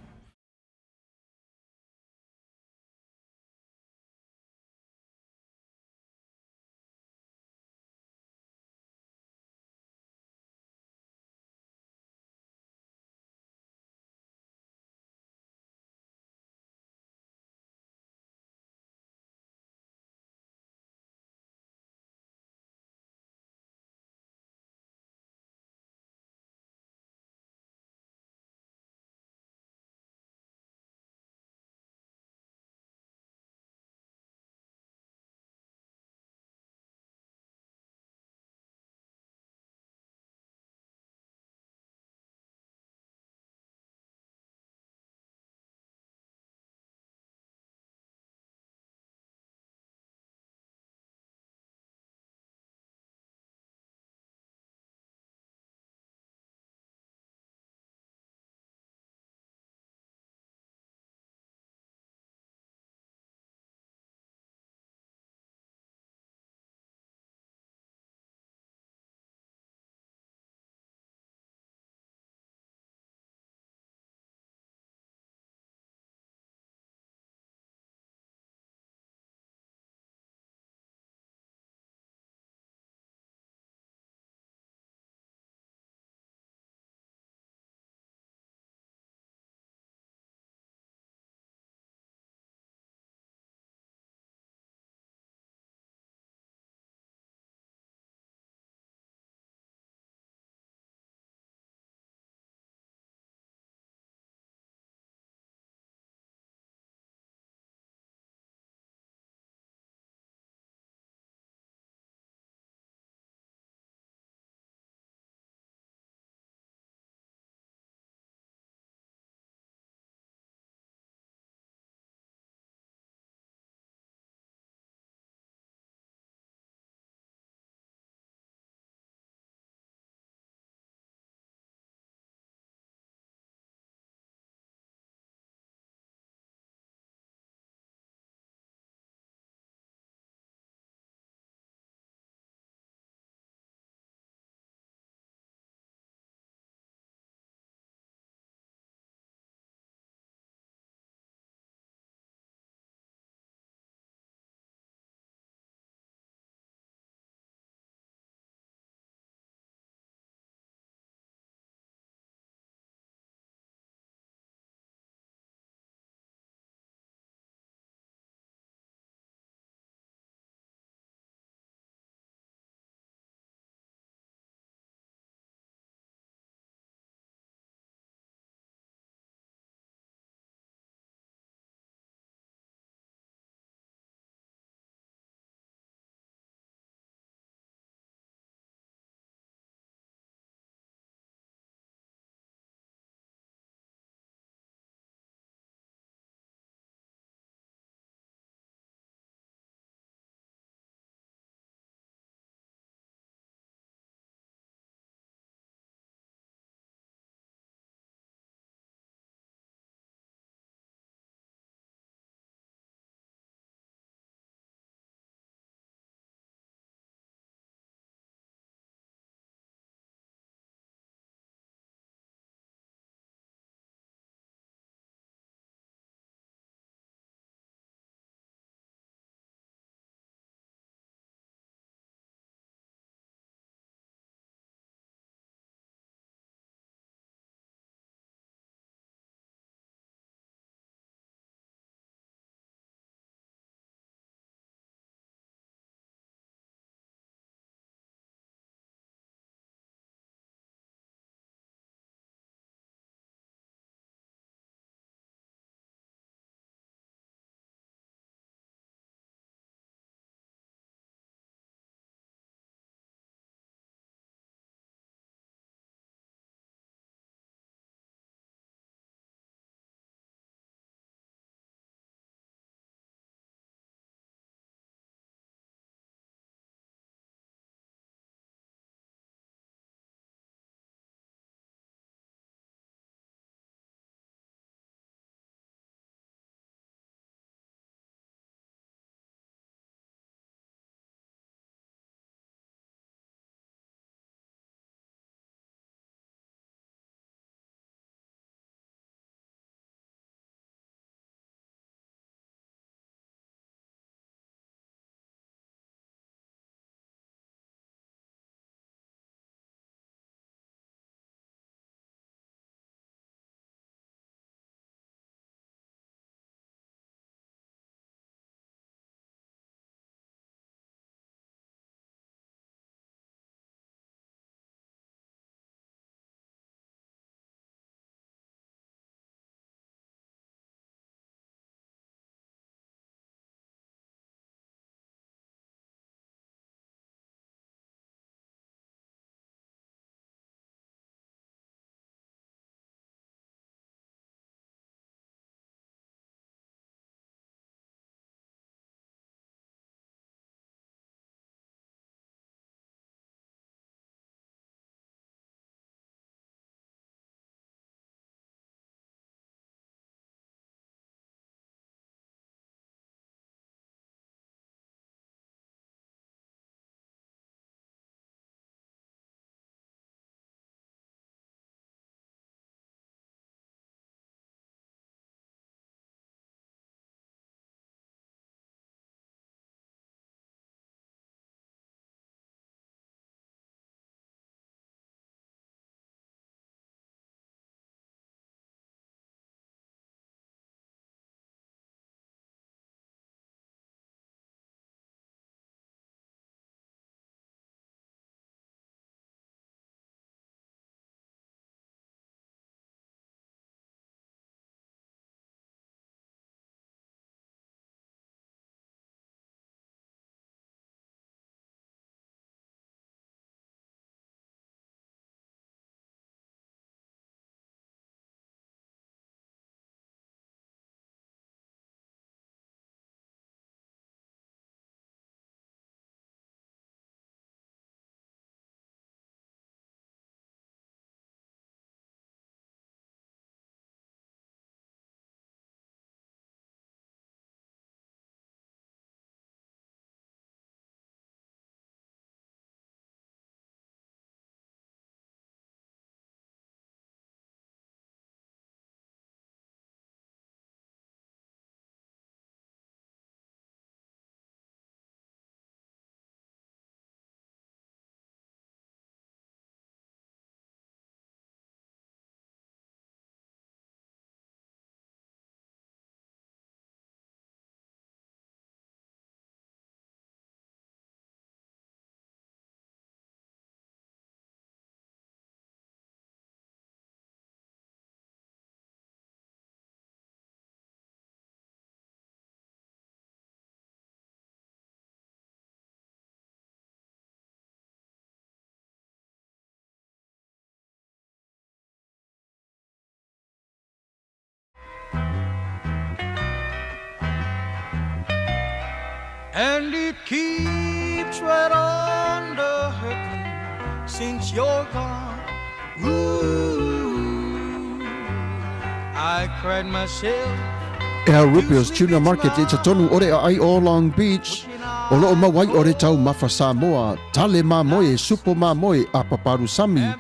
And it keeps right on the hurting since you're gone. Ooh, I cried myself. El Rubio's Tuna Market i totonu o le aai o Long Beach, o loo mau ai o le taumafa Samoa, tale mamoe, supo mamoe, apa palusami,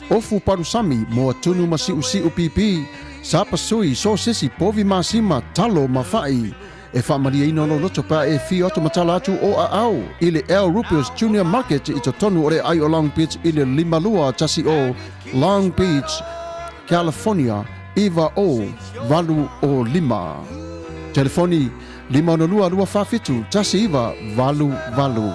ofu palusami, moa tunu ma siusiu pipi, sapasui, sosesi, povi masima, talo ma fa'i. E faamalieina lou loto pe a e fia atu ma tala atu o aao i le El Rupios Junior Market i totonu o le aai o Long Beach i le 5210 Long Beach, California 90805. Telefoni 562 247 1988.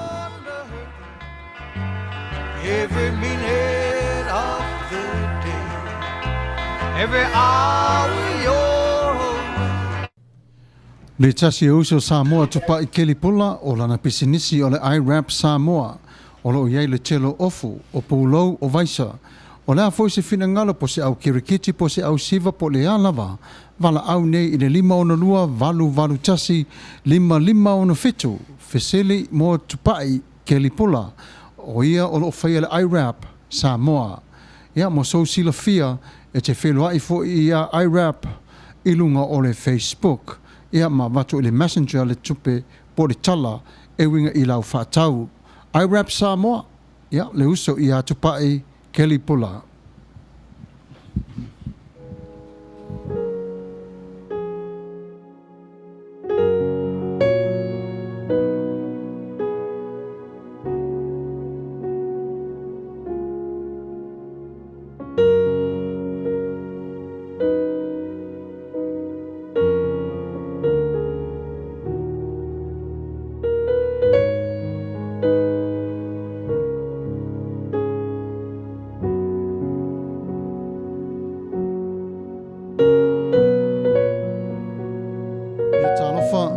Every minute of the day, every hour you're away. Le tasi e uso Samoa Tupai Kelipula o lana pisinisi o le iWrap Samoa. O lo o i ai le tele o ofu, o pulou, o vaisa. O le a foi se finagalo po se au kirikiti po se au siva po le a lava, valaau nei i le 562 881 5567, fesili mo Tupai Kelipula, o ia o lo o faia le iWrap Samoa. Ia, mo sou silafia, e te feiloai foi ia iWrap i luga o le Facebook, ia ma avatu i le Messenger le tupe po o le tala e uiga i lau faatau. iWrap Samoa, ia, le uso ia Tupai Kelipula. Ia talofa,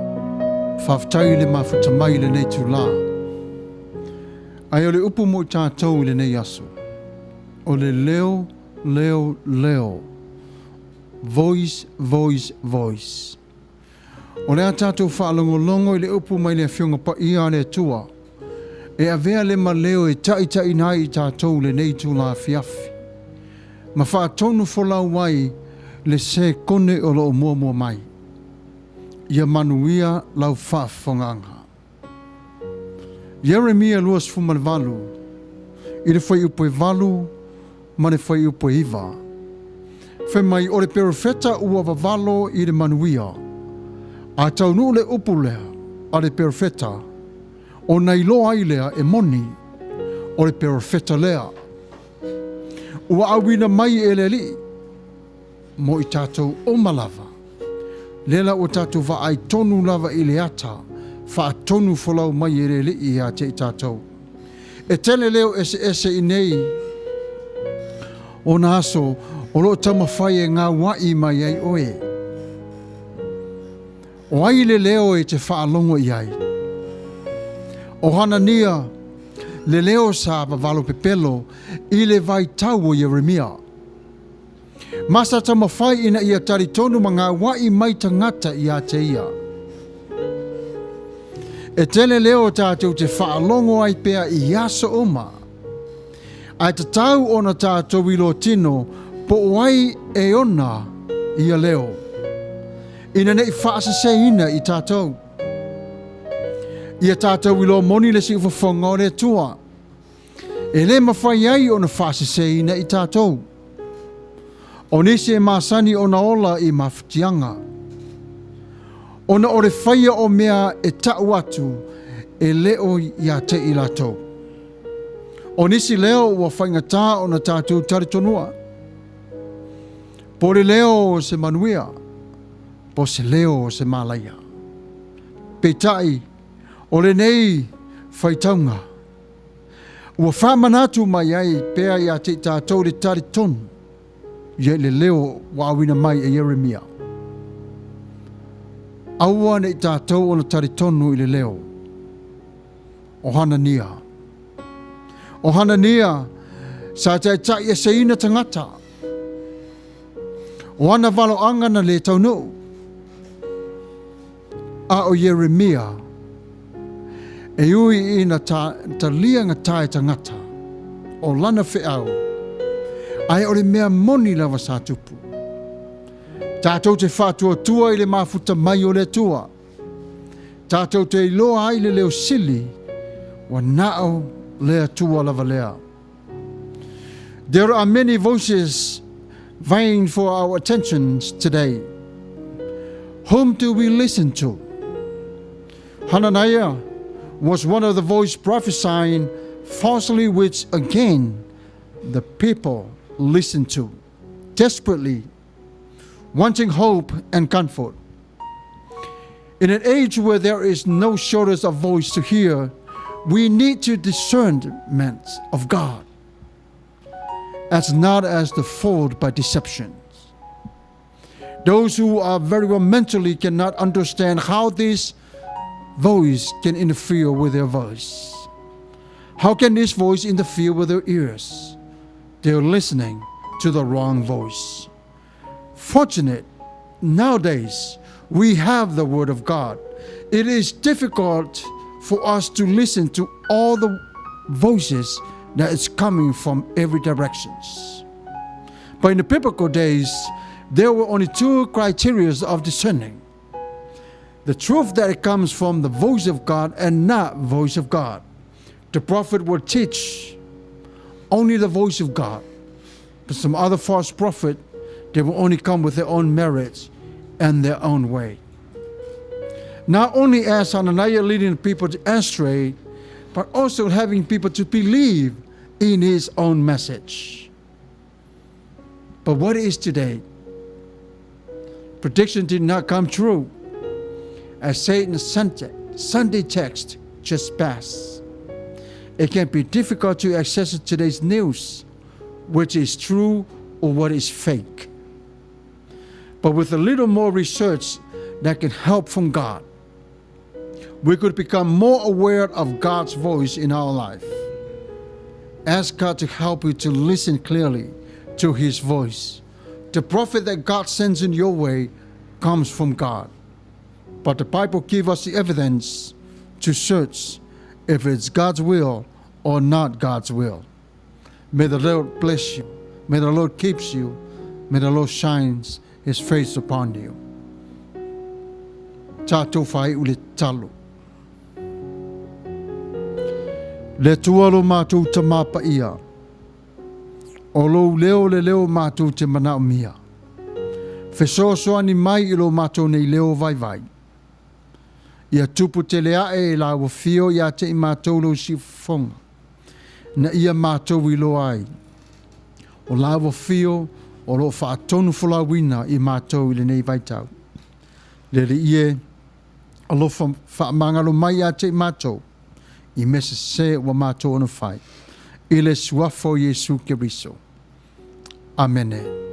faafetai i le mafuta mai i lenei itulā. Ae o le upu mo i tatou i lenei aso, o le leo, leo, leo, voice, voice, voice. O le a tatou faalogologo i le upu mai le Afioga Paia a le Atua, e avea le maleo e taitaiina ai i tatou i lenei itula afiafi, ma faatonu folau ai le sekone o lo o muamua mai. Ia manuia lau faafofogaaga. Ieremia 28, i le fuaiupu e 8 ma le fuaiupu e 9. Fai mai, o le perofeta ua vavalo i le manuia, a taunuu le upu lea a le perofeta, ona iloa ai lea e moni o le perofeta lea. Ua auina mai e le Alii mo i tatou uma lava. Lea la ua tatou vaai tonu lava i le ata faatonu folau mai e le Alii ia te i tatou. E tele leo eseese i nei ona aso o lo o taumafai e gaua'i mai ai oe. O ai le leo e te faalogo i ai? O Hanania, le leo sa vavalo pepelo i le vaitau o Ieremia. Ma sa taumafai ina ia talitonu ma gaua'i mai tagata ia te ia. E tele leo tatou te faalogo ai pea i aso uma. Ae tatau ona tatou iloa tino po o ai e ona ia leo, ina ne i faaseseina i tatou. Ia tatou iloa moni le siufofoga o le Atua. E le mafai ai ona faaseseina i tatou. O nisi e masani ona ola i mafatiaga, ona o le faia o mea e ta'u atu e le o ia te i latou. O nisi leo ua faigata ona tatou talitonua, po o le leo o se manuia, po o se leo o se malaia. Peitai, o lenei faitauga, Ua faamanatu mai ai pea ia te i tatou le talitonu ia i le leo ua auina mai e Ieremia. Aua ne i tatou ona talitonu i le leo o Hanania. O Hanania sa taitai eseina tagata. O ana valoaga na le taunuu. A o Ieremia, E ui ina ta, talia gata e tagata, o lana feau, ae o le mea moni lava sa tupu. Tatou te faatuatua i le mafuta mai o le Atua. Tatou te iloa ai le leo sili, ua na o le Atua lava lea. There are many voices vying for our attentions today. Whom do we listen to? Hananiah was one of the voice prophesying falsely, which again the people listened to desperately, wanting hope and comfort. In an age where there is no shortage of voice to hear, we need to discernment of God, as not as the fooled by deceptions. Those who are very well mentally cannot understand how this voice can interfere with their voice. How can this voice interfere with their ears? They're listening to the wrong voice. Fortunate, nowadays, we have the Word of God. It is difficult for us to listen to all the voices that is coming from every directions. But in the biblical days, there were only two criteria of discerning. The truth that it comes from the voice of God and not voice of God. The prophet will teach only the voice of God. But some other false prophet, they will only come with their own merits and their own way. Not only as Hananiah leading people to astray, but also having people to believe in his own message. But what is today? Prediction did not come true. As Satan's Sunday text just passed. It can be difficult to access today's news, which is true or what is fake. But with a little more research that can help from God, we could become more aware of God's voice in our life. Ask God to help you to listen clearly to His voice. The prophet that God sends in your way comes from God. But the Bible gives us the evidence to search if it's God's will or not God's will. May the Lord bless you. May the Lord keep you. May the Lord shines His face upon you. Tatou faaiu i le tatalo. Le Atua lo matou Tamā Paia, o lou leo le leo matou te manaomia. Fesoasoani mai i lo matou nei leo vaivai. Ia tupu tele ae e lau afio ia te i matou lou siufofoga, na ia matou iloa ai. O lau afio o lo o faatonu folauina i matou i lenei vaitau. Le Alii e, alofa faamagalo mai ia te i matou, i mea sese ua matou ona fai, i le Suafa o Iesu Keriso. Amene.